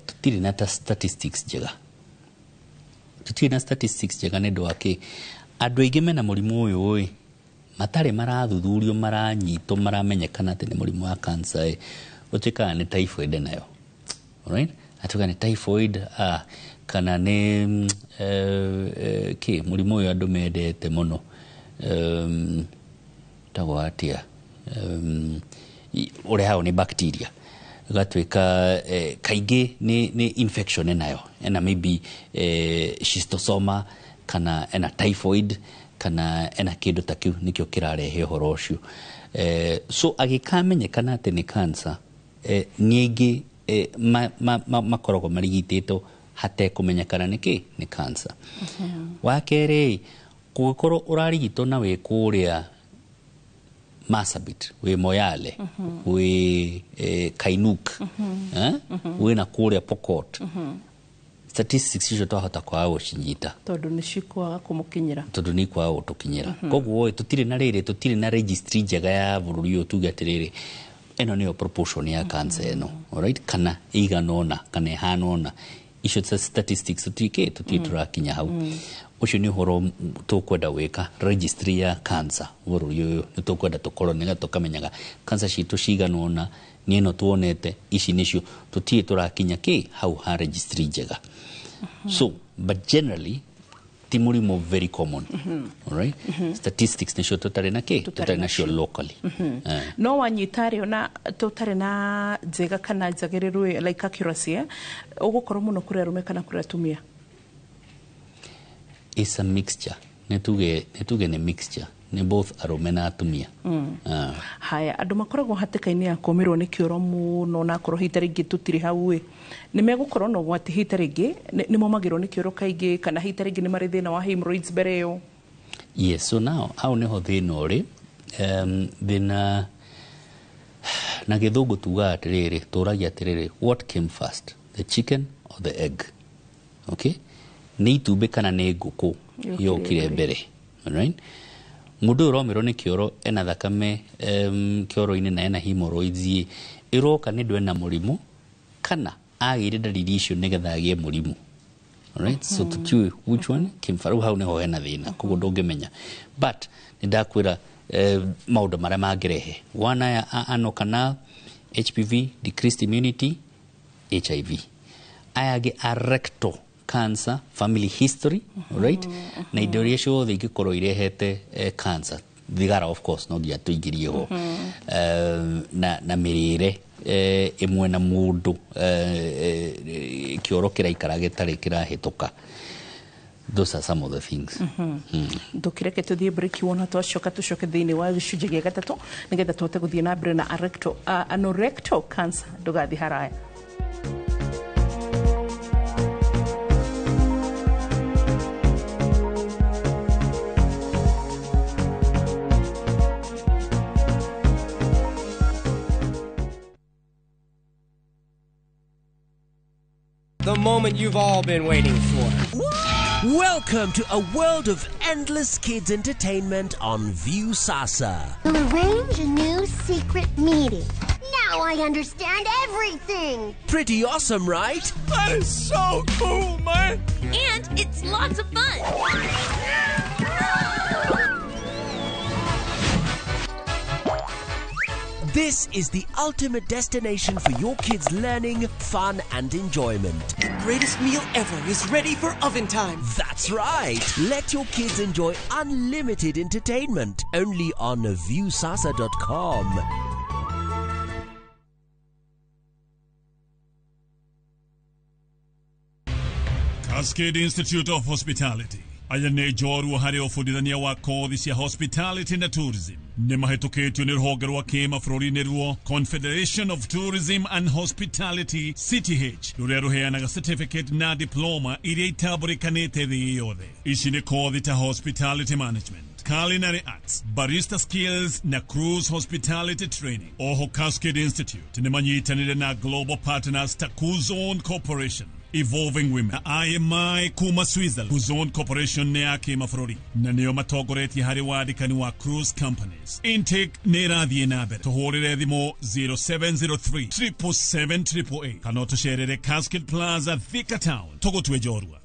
tũtirĩ na ta statistics njega. Tũtirĩ na statistics njega nĩ ũndũ wa kĩ? Andũ aingĩ mena mũrimũ ũyũ ĩ, matarĩ marathuthurio, maranyitwo, maramenyekana atĩ nĩ mũrimũ wa cancer ĩ, ũtuĩkaga nĩ typhoid nayo. Alright? Atuĩka nĩ typhoid, kana nĩ kĩ mũrimũ ũyũ andũ mendete mũno, tagwo atĩa, ũrehagwo nĩ bacteria, gatuĩka kaingĩ nĩ infection enayo, ena maybe schistosoma kana ena typhoid kana ena kĩndũ ta kĩu nĩkĩo kĩrarehe ũhoro ũcio. So agĩkamenyekana atĩ nĩ cancer, nĩ aingĩ makoragwo marigitĩtwo hatekũmenyekana nĩ kĩ nĩ cancer. Wa kerĩ, kũngĩkorwo ũrarigitwo na wĩ kũrĩa Marsabit, wĩ Moyale, wĩ Kainuk, wĩ na kũrĩa Pokot, statistics icio twahota kwaga gũcinyita tondũ nĩ cikwaga kũmũkinyĩra, tondũ nĩ ikwaga gũtũkinyĩra. Koguo tũtirĩ na rĩrĩ, tũtirĩ na registry njega ya bũrũri ũyũ tuge atĩrĩrĩ, ĩno nĩyo proportion ya cancer ĩno, alright, kana ĩigana ũna kana ĩhana ũna. Icio statistics tũtirĩ tũrakinya hau. Ũcio nĩ ũhoro tũkwenda gwĩka registry ya cancer bũrũri ũyũ, nĩ tũkwenda tũkorwo nĩgetha tũkamenyaga cancer citũ cigana ũna, nĩ ĩno tuonete, ici nĩcio, tũtirĩ tũrakinya kĩ hau ha registry njega. So but generally ti mũrimũ very common. Alright? Statistics nĩcio tũtarĩ na kĩ, tũtarĩ nacio locally. No wanyita rĩ, ona tũtarĩ na njega kana njagĩrĩru, like accuracy, ũgũkorwo mũno kũrĩ arũme kana kũrĩ atumia? It's a mixture. Nĩ tuge nĩ mixture, nĩ both arũme na atumia. Haya, andũ makoragwo hatĩka-inĩ ya kũmĩrwo nĩ kĩoro mũno, na akorwo hita rĩngĩ tũtirĩ hau ĩ, nĩ megũkorwo na ũgwati hita rĩngĩ nĩ momagĩrwo nĩ kĩoro kaingĩ, kana hita rĩngĩ nĩ marĩ thĩna wa hemorrhoids mbere ĩyo? Yes, so now hau nĩho thĩna ũrĩ. Thĩna na gĩthũngũ tugaga atĩrĩrĩ, tũragia atĩrĩrĩ, what came first, the chicken or the egg? Okay? Nĩ itumbĩ kana nĩ ngũkũ yokire mbere? Alright? Mũndũ ũyũ ũromĩrwo nĩ kĩoro ena thakame kĩoro-inĩ na ena hemorrhoids, ĩroka nĩ ndũ ena mũrimũ kana agĩire ndariri icio nĩgetha agĩe mũrimũ. Alright? So tũtiũĩ which one came first. Hau nĩho hena thĩna, koguo ndũngĩmenya. But nĩ ndakwĩra maũndũ marĩa mangĩrehe. One aya anal canal, HPV, decreased immunity, HIV. Aya angĩ a rectal cancer, family history, right? Na indo iria ciothe ingĩkorwo irehete cancer, thigara of course no nginya tũingĩrie ho, na mĩrĩre ĩmwe na mũndũ, kĩoro kĩraikara gĩtarĩ kĩrahĩtũka. Those are some of the things. Ndũkĩreke tũthiĩ break, wona twacoka tũcoke thĩinĩ wa gĩcunjĩ gĩa gatatũ nĩgetha tũhote gũthiĩ na mbere na anorectal cancer. Ndũgathiĩ haraya. The moment you've all been waiting for. Welcome to a world of endless kids entertainment on Viusasa. We'll arrange a new secret meeting. Now I understand everything. Pretty awesome, right? That is so cool, man. And it's lots of fun. This is the ultimate destination for your kids' learning, fun, and enjoyment. The greatest meal ever is ready for oven time. That's right. Let your kids enjoy unlimited entertainment only on Viusasa.com. Cascade Institute of Hospitality. Aya nĩ njorua harĩ ũbundithania wa kothi cia hospitality na tourism. Nĩ mahĩtũkĩtio nĩ rũhonge rwa kĩmabũrũri nĩruo Confederation of Tourism and Hospitality CTH, rũrĩa rũheanaga certificate na diploma iria itambũrĩkanĩte thĩ yothe. Ici nĩ kothi ta hospitality management, culinary arts, barista skills na cruise hospitality training. Oho Cascade Institute nĩ manyitanĩire na global partners ta Kuzon Corporation, Evolving Women na IMI kuma Switzerland. Kuzon Corporation nĩ ya kĩmabũrũri na nĩo matongoretie harĩ wandĩkani wa cruise companies. Intake nĩ ĩrathiĩ na mbere. Tũhũrĩre thimũ 0703 777 kana ũtũcerere Cascade Plaza, Thika Town. Tũgũtue njorua.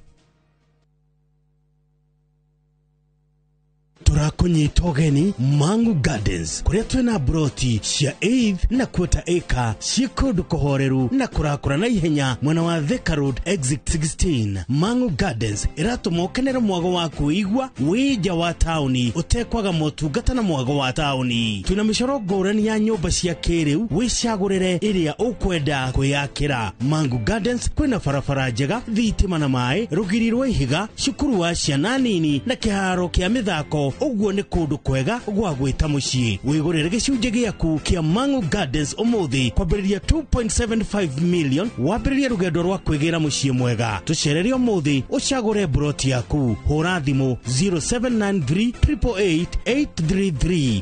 Tũrakũnyita ũgeni Mangu Gardens, kũrĩa twĩna broti cia eighth na quarter acre ciĩ kũndũ kũhoreru na kũrakũra na ihenya mwena wa Thika Road exit 16. Mangu Gardens ĩratũma ũkenere mwago wa kwĩigua wĩ nja wa taũni ũtekwaga motungata na mwago wa taũni. Twĩna mĩcoro ngũrani ya nyũmba cia kĩrĩu, wĩcagũrĩre ĩrĩa ũkwenda kwĩyakĩra. Mangu Gardens kwĩna barabara njega, thitima na maĩ, rũgiri rwa ihiga, cukuru wa ciana nini na kĩharo kĩa mĩthako. Ũguo nĩ kũndũ kwega gwa gwĩta mũciĩ. Wĩgũrĩre gĩcunjĩ gĩaku kĩa Mangu Gardens ũmũthĩ kwambĩrĩria 2.75 million, wambĩrĩrie rũgendo rwa kwĩgĩra mũciĩ mwega. Tũcerere ũmũthĩ ũcagũre broti yaku. Hũra thimũ 0793 888 833.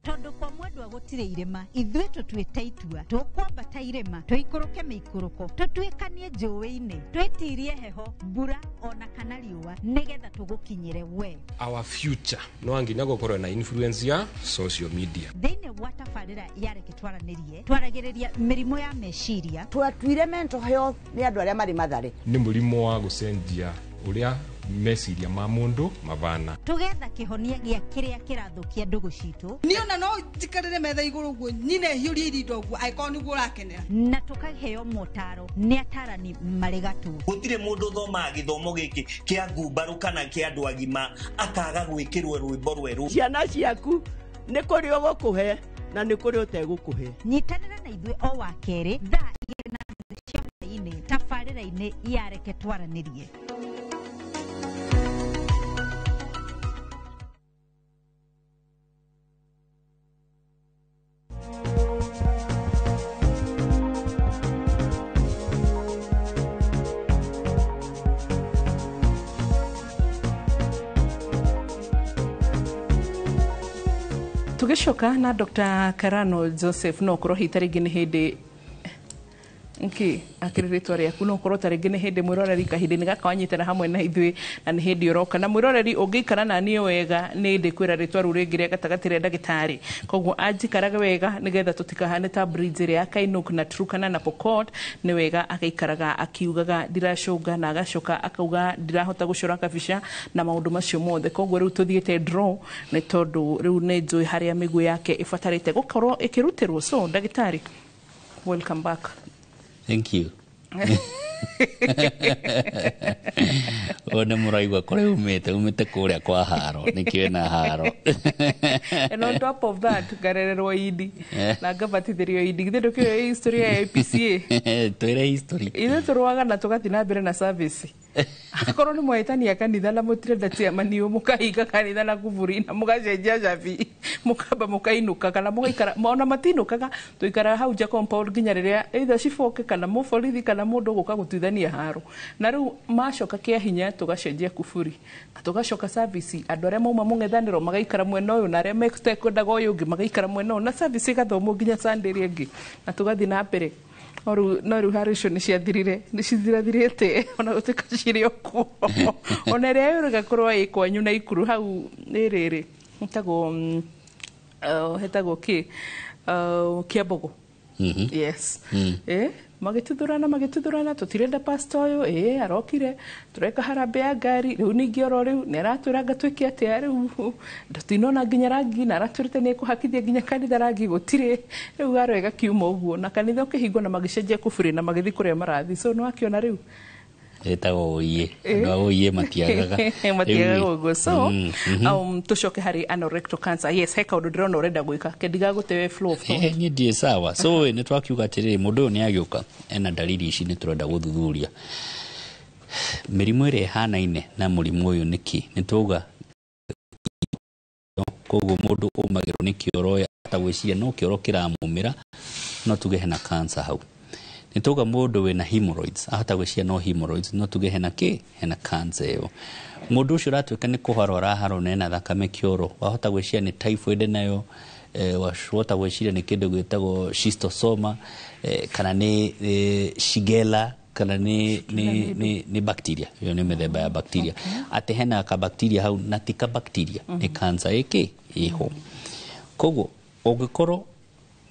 Tondũ kwa mwendwa gũtirĩ irĩma, ithuĩ tũtuĩte itua tũkwambata irĩma, tũikũrũke mĩikũrũko, tũtuĩkanie njũĩ-inĩ, twĩtirie heho, mbura ona kana riũa, nĩgetha tũgũkinyĩre we. Our future no nginya gũkorwo na influence ya social media. Thĩinĩ wa tabarĩra ya Reke Twaranĩrie, twaragĩrĩria mĩrimũ ya meciria. Twatuire mental health nĩ andũ arĩa marĩ Mathare. Nĩ mũrimũ wa gũcenjia ũrĩa meciria ma mũndũ mabana. Tũgetha kĩhonia gĩa kĩrĩa kĩrathũkia ndũgũ citũ. Niĩ ona no njikarĩre metha igũrũ ũguo nyine hiũrie irinda ũguo angĩkorwo nĩguo ũrakenera. Na tũkaheo motaro nĩ atarani marĩ gatũ. Gũtirĩ mũndũ ũthomaga gĩthomo gĩkĩ kĩa ngumbarũ kana kĩa andũ agima akaga gwĩkĩrwo rwĩmbo rwerũ. Ciana ciaku nĩ kũrĩ ũgũkũhe na nĩ kũrĩ ũtegũkũhe. Nyitanĩra na ithuĩ o wa kerĩ thaa 2:30 cia hwaĩ-inĩ tabarĩra-inĩ ya Reke Twaranĩrie. Tũgĩcoka na Dr. Karano Joseph, no ũkorwo hihi ta rĩngĩ nĩ hĩndĩ nki akĩrĩ rĩtwa rĩaku, no ũkorwo ta rĩngĩ nĩ hĩndĩ mwĩroreri kahinda-inĩ gaka wanyitana hamwe na ithuĩ na nĩ hĩndĩ ũroka. Na mwĩroreri ũngĩikara na niĩ wega nĩ ndĩkwĩra rĩtwa rĩu rĩngĩ rĩa gatagatĩ rĩa ndagĩtarĩ, koguo anjikarage wega nĩgetha tũtikahane ta bridge ĩrĩa ya Kainuk na Turkana na Pokot. Nĩ wega agaikaraga akiugaga ndiracũnga na agacoka akauga ndirahota gũcora kabica na maũndũ macio mothe. Koguo rĩu tũthiĩte draw nĩ tondũ rĩu nĩ njũĩ harĩa mĩguĩ yake ĩbatarĩte gũkorwo ĩkĩrutĩrwo. So ndagĩtarĩ, welcome back. Thank you. One mũraigua kũrĩa umĩte kũrĩa kwa haro, nĩkĩo ena haro. And on top of that, ngarererwo Idi na ngabatithĩrio Idi. Githĩ ndũkĩũĩ history ya APCA? Twĩre history. Ithuĩ tũrũaga na tũgathiĩ na mbere na service. Akorwo nĩ mwahĩtania kanitha na mũtirenda chairman ũyũ, mũkahinga kanitha na kuburi na mũgacenjia cabi, mũkamba mũkainũka kana mũgaikara, ona matinũkaga, tũikaraga hau nja compound nginya rĩrĩa either ciboke kana mũborithi kana mũndũ ũgũka gũtuithania haro. Na rĩu macoka kĩa hinya tũgacenjia kuburi na tũgacoka service, andũ arĩa mauma mũng'ethanĩro magaikara mwena ũyũ na arĩa metekwendaga ũyũ ũngĩ magaikara mwena ũyũ, na service ĩgathomwo nginya Sunday ĩrĩa ĩngĩ na tũgathiĩ na mbere. No rĩu haro icio nĩ ciathirire, nĩ cithirathirĩte ona gũtuĩka cirĩ o kuo. Ona ĩrĩa yũraga korwo ĩ kwanyu na Ikuru hau nĩ rĩrĩ hetagwo kĩ, Kĩambogo. Yes. Magĩtuthũrana tũtirenda pastor ũyũ, arokire tũreka harambee ya ngari, rĩu ningĩ oro rĩu nĩ aratwĩra anga twĩke atĩa rĩu, tũtinona nginya rangi na aratwĩrĩte nĩ ekũhakithia nginya kanitha rangi gũtirĩ, rĩu garo ĩgakiuma ũguo na kanitha ũkĩhingwo na magĩcenjia kuburi na magĩthiĩ kũrĩa marathiĩ. So nĩ wakĩona rĩu ĩtagwo ũiĩ, andũ a ũiĩ matiagaga. Matiagaga ũguo. So tũcoke harĩ anorectal cancer. Yes, he kaũndũ ndĩrona ũrenda gwĩka ke ndigagũte flow of thought. Niĩ ndiĩ sawa. So nĩ twakiuga atĩrĩrĩ, mũndũ ũyũ nĩ agĩũka ena dalili ici, nĩ tũrenda gũthuthuria. Mĩrimũ ĩrĩa ĩhanaine na mũrimũ ũyũ nĩ kĩ? Nĩ twauga koguo mũndũ ũmagĩrwo nĩ kĩoro ta gwĩciria no kĩoro kĩramumĩra, no tuge hena cancer hau. Nĩ twauga mũndũ wĩna hemorrhoids ahota gwĩciria no hemorrhoids, no tuge hena kĩ? Hena cancer ĩyo. Mũndũ ũcio ũratuĩka nĩ kũharwo araharwo na ena thakame kĩoro, wahota gwĩciria nĩ typhoid nayo, wahota gwĩciria nĩ kĩndũ gĩtagwo schistosoma, kana nĩ shigella, kana nĩ bacteria. Ĩyo nĩ mĩthemba ya bacteria. Atĩ hena ka bacteria hau na ti ka bacteria, nĩ cancer ĩkĩ ĩho. Koguo ũngĩkorwo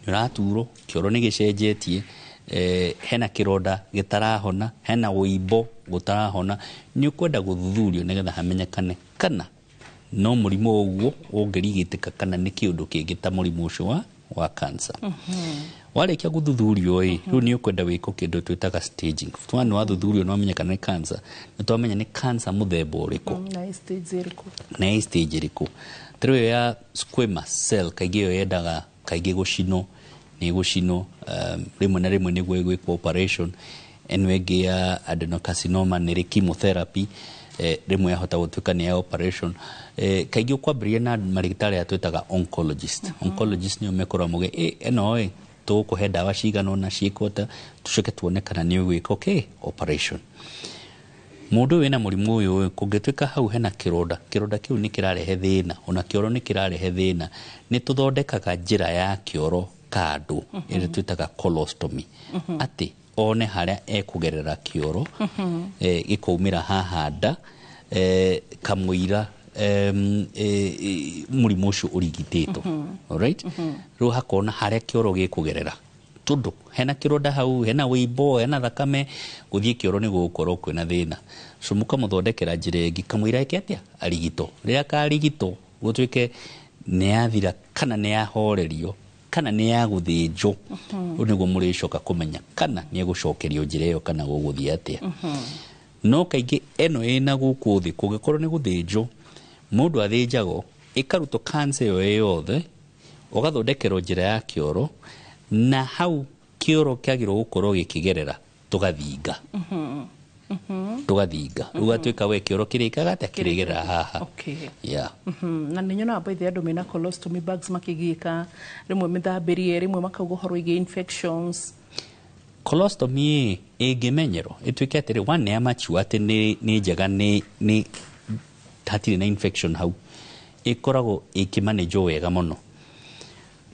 nĩ ũraturwo, kĩoro nĩ gĩcenjetie, hena kĩronda gĩtarahona, hena ũimbo gũtarahona, nĩ ũkwenda gũthuthurio nĩgetha hamenyekane kana no mũrimũ ũguo ũngĩrigitĩka kana nĩ kĩũndũ kĩngĩ ta mũrimũ ũcio wa cancer. Warĩkia gũthuthurio ĩ, rĩu nĩ ũkwenda wĩkwo kĩndũ twĩtaga staging. Twana nĩ wathuthurio nĩ wamenyekana nĩ cancer, nĩ twamenya nĩ cancer mũthemba ũrĩkũ Na stage ĩrĩkũ? Na ĩ stage ĩrĩkũ. Ta rĩu ĩyo ya squamous cell kaingĩ ĩyo yendaga kaingĩ gũcinwo, nĩ gũcinwo rĩmwe na rĩmwe nĩguo ĩgwĩkwo operation. Ĩno ĩngĩ ya adenocarcinoma nĩ ĩrĩ chemotherapy, rĩmwe yahota gũtuĩka nĩ ya operation. Kaingĩ ũkwambĩrĩria na marĩgĩtarĩ aya twĩtaga oncologist. Oncologist nĩo mekoragwo mauge ĩno ĩ tũgũkũhe ndawa cigana ũna ciĩkwo ta, tũcoke tuone kana nĩ ũgwĩka okay operation. Mũndũ wĩna mũrimũ ũyũ kũngĩtuĩka hau hena kĩronda, kĩronda kĩu nĩ kĩrarehe thĩna, ona kĩoro nĩ kĩrarehe thĩna, nĩ tũthondekaga njĩra ya kĩoro kando ĩrĩa twĩtaga colostomy, atĩ one harĩa ekũgerera kĩoro, gĩkaumĩra haha nda, kamũira mũrimũ ũcio ũrigitĩtwo. Alright, rĩu hakona harĩa kĩoro gĩkũgerera, tondũ hena kĩronda hau, hena wĩimbo, hena thakame, gũthiĩ kĩoro nĩ gũgũkorwo kwĩna thĩna. So mũkamũthondekera njĩra ĩngĩ kamũira ĩke atĩa arigitwo. Rĩrĩa akarigitwo gũtuĩke nĩ yathira kana nĩ yahorerio kana nĩ ya gũthĩnjwo, rĩu nĩguo mũrĩcoka kũmenya kana nĩ egũcokerio njĩra ĩyo kana gũgũthiĩ atĩa. No kaingĩ ĩno ĩna gũkũ thĩ kũngĩkorwo nĩ gũthĩnjwo, mũndũ athĩnjagwo ĩkarutwo cancer ĩyo ĩ yothe, ũgathondekerwo njĩra ya kĩoro, na hau kĩoro kĩagĩrĩirwo gũkorwo gĩkĩgerera tũgathinga, tũgathinga rĩu gatuĩka we kĩoro kĩrĩkaga atĩa kĩrĩgerera haha. Yeah. Na nĩ nyonaga by the andũ mena colostomy bags makĩgiĩka, rĩmwe mĩthambĩrie, rĩmwe makauga ũhoro wĩgiĩ infections. Colostomy ĩngĩmenyerwo ĩtuĩke atĩrĩ, one nĩ ya mature atĩ nĩ njega, nĩ hatirĩ na infection hau, ĩkoragwo ĩkĩmanĩjwo wega mũno,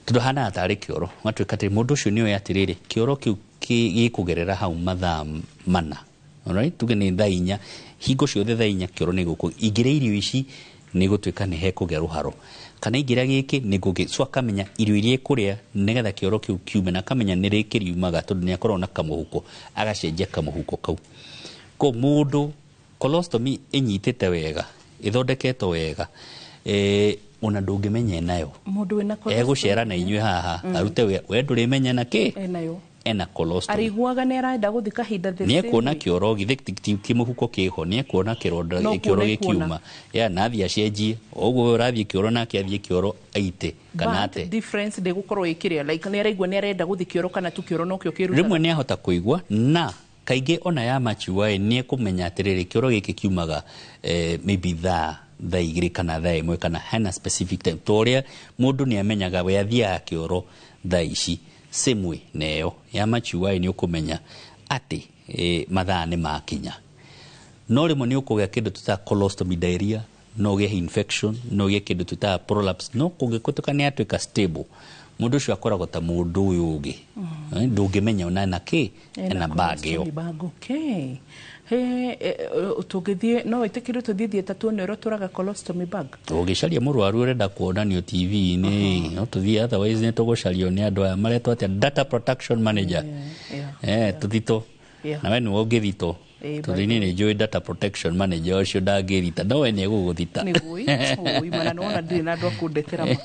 tondũ hanaga tarĩ kĩoro, gatuĩka atĩ mũndũ ũcio nĩoĩ atĩrĩrĩ kĩoro kĩu gĩkũgerera hau mathaa mana. Alright, tuge nĩ thaa 4, hingo ciothe thaa 4 kĩoro nĩ gũkũ, ingĩrĩa irio ici nĩ gũtuĩka nĩ hekũgĩa rũharo, kana ingĩrĩa gĩkĩ nĩ ngũgĩ. So akamenya irio iria ekũrĩa nĩgetha kĩoro kĩu kiume, na akamenya nĩ rĩ kĩriumaga, tondũ nĩ akoragwo na kamũhuko, agacenjia kamũhuko kau. Ko mũndũ colostomy ĩnyitĩte wega, ĩthondeketwo wega, ona ndũngĩmenya enayo. Mũndũ wĩna colostomy egũcera na inyuĩ haha, arute we ndũrĩmenya na kĩ enayo, ena colostomy. Ariguaga nĩ arenda gũthiĩ kahinda the nĩ ekuona same. Kĩoro githĩ ti kĩmũhuko kĩho, nĩ ekuona kĩronda No kĩoro kuona gĩkiuma ekuona. ya na athiĩ acenjie ũguo ũrathiĩ kĩoro nake athiĩ kĩoro aite kana But ate difference ndĩgũkorwo ĩkĩrĩa like nĩ araigua nĩ arenda gũthiĩ kĩoro kana tu kĩoro nokĩo kĩrutaga. Rĩmwe nĩ ahota kũigua, na kaingĩ ona ya mature ĩ nĩ ekũmenya atĩrĩrĩ kĩoro gĩkĩ kiumaga maybe thaa 2 kana thaa 1 kana hena specific time, ta ũrĩa mũndũ nĩ amenyaga we athiaga kĩoro thaa ici. Same way na ĩyo ya mature ĩ nĩ ũkũmenya atĩ mathaa nĩ makinya. No rĩmwe nĩ ũkũgĩa kĩndũ twĩtaga colostomy diarrhea, no ũgĩe infection, no ũgĩe kĩndũ twĩtaga prolapse, no kũngĩtuĩka nĩ yatuĩka stable, mũndũ ũcio akoragwo ta mũndũ ũyũ ũngĩ. Ndũngĩmenya ona ena kĩ, ena bag ĩyo. Colostomy bag, okay. He tũngĩthiĩ no ĩtĩkĩrio tũthiĩ theatre tuone ũrĩa ũtũraga colostomy bag? Ũgĩcaria mũrwaru ũrenda kuonanio TV-inĩ, no tũthiĩ, otherwise nĩ tũgũcario nĩ andũ aya maretwo atĩa, data protection manager, tũthitũ na we nĩwe ũngĩthitwo, tondũ niĩ nĩ njũĩ data protection manager ũcio ndangĩthita, no we nĩ egũgũthita. Nĩguo oi mana nĩwona ndirĩ na andũ a kũndetera ma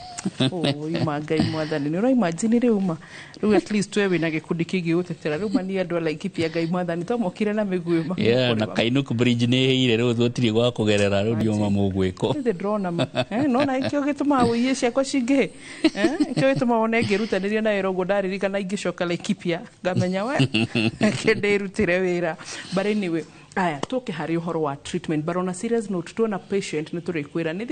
oi ma Ngai mwathani nĩ ũraimagine rĩu ma rĩu at least we wĩna gĩkundi kĩngĩgũtetera rĩu ma niĩ andũ a Laikipia Ngai mwathani twamokire na mĩguĩ ma. Yeah, na Kainuk Bridge nĩ ĩhĩire rĩu gũtirĩ gwa kũgerera rĩu ndioma mũgwĩko. Nĩ ndĩrona ma nona ĩkĩo gĩtũmaga wũiye ciakwa cingĩhe, ĩkĩo gĩtũmaga one ngĩrutanĩria na wĩra ũguo ndaririkana ingĩcoka Laikipia ngamenya we reke ndĩrutĩre wĩra. But anyway, Aya, tũke harĩ ũhoro wa treatment, but on a serious note, tuona patient nĩ tũrĩkwĩra nĩ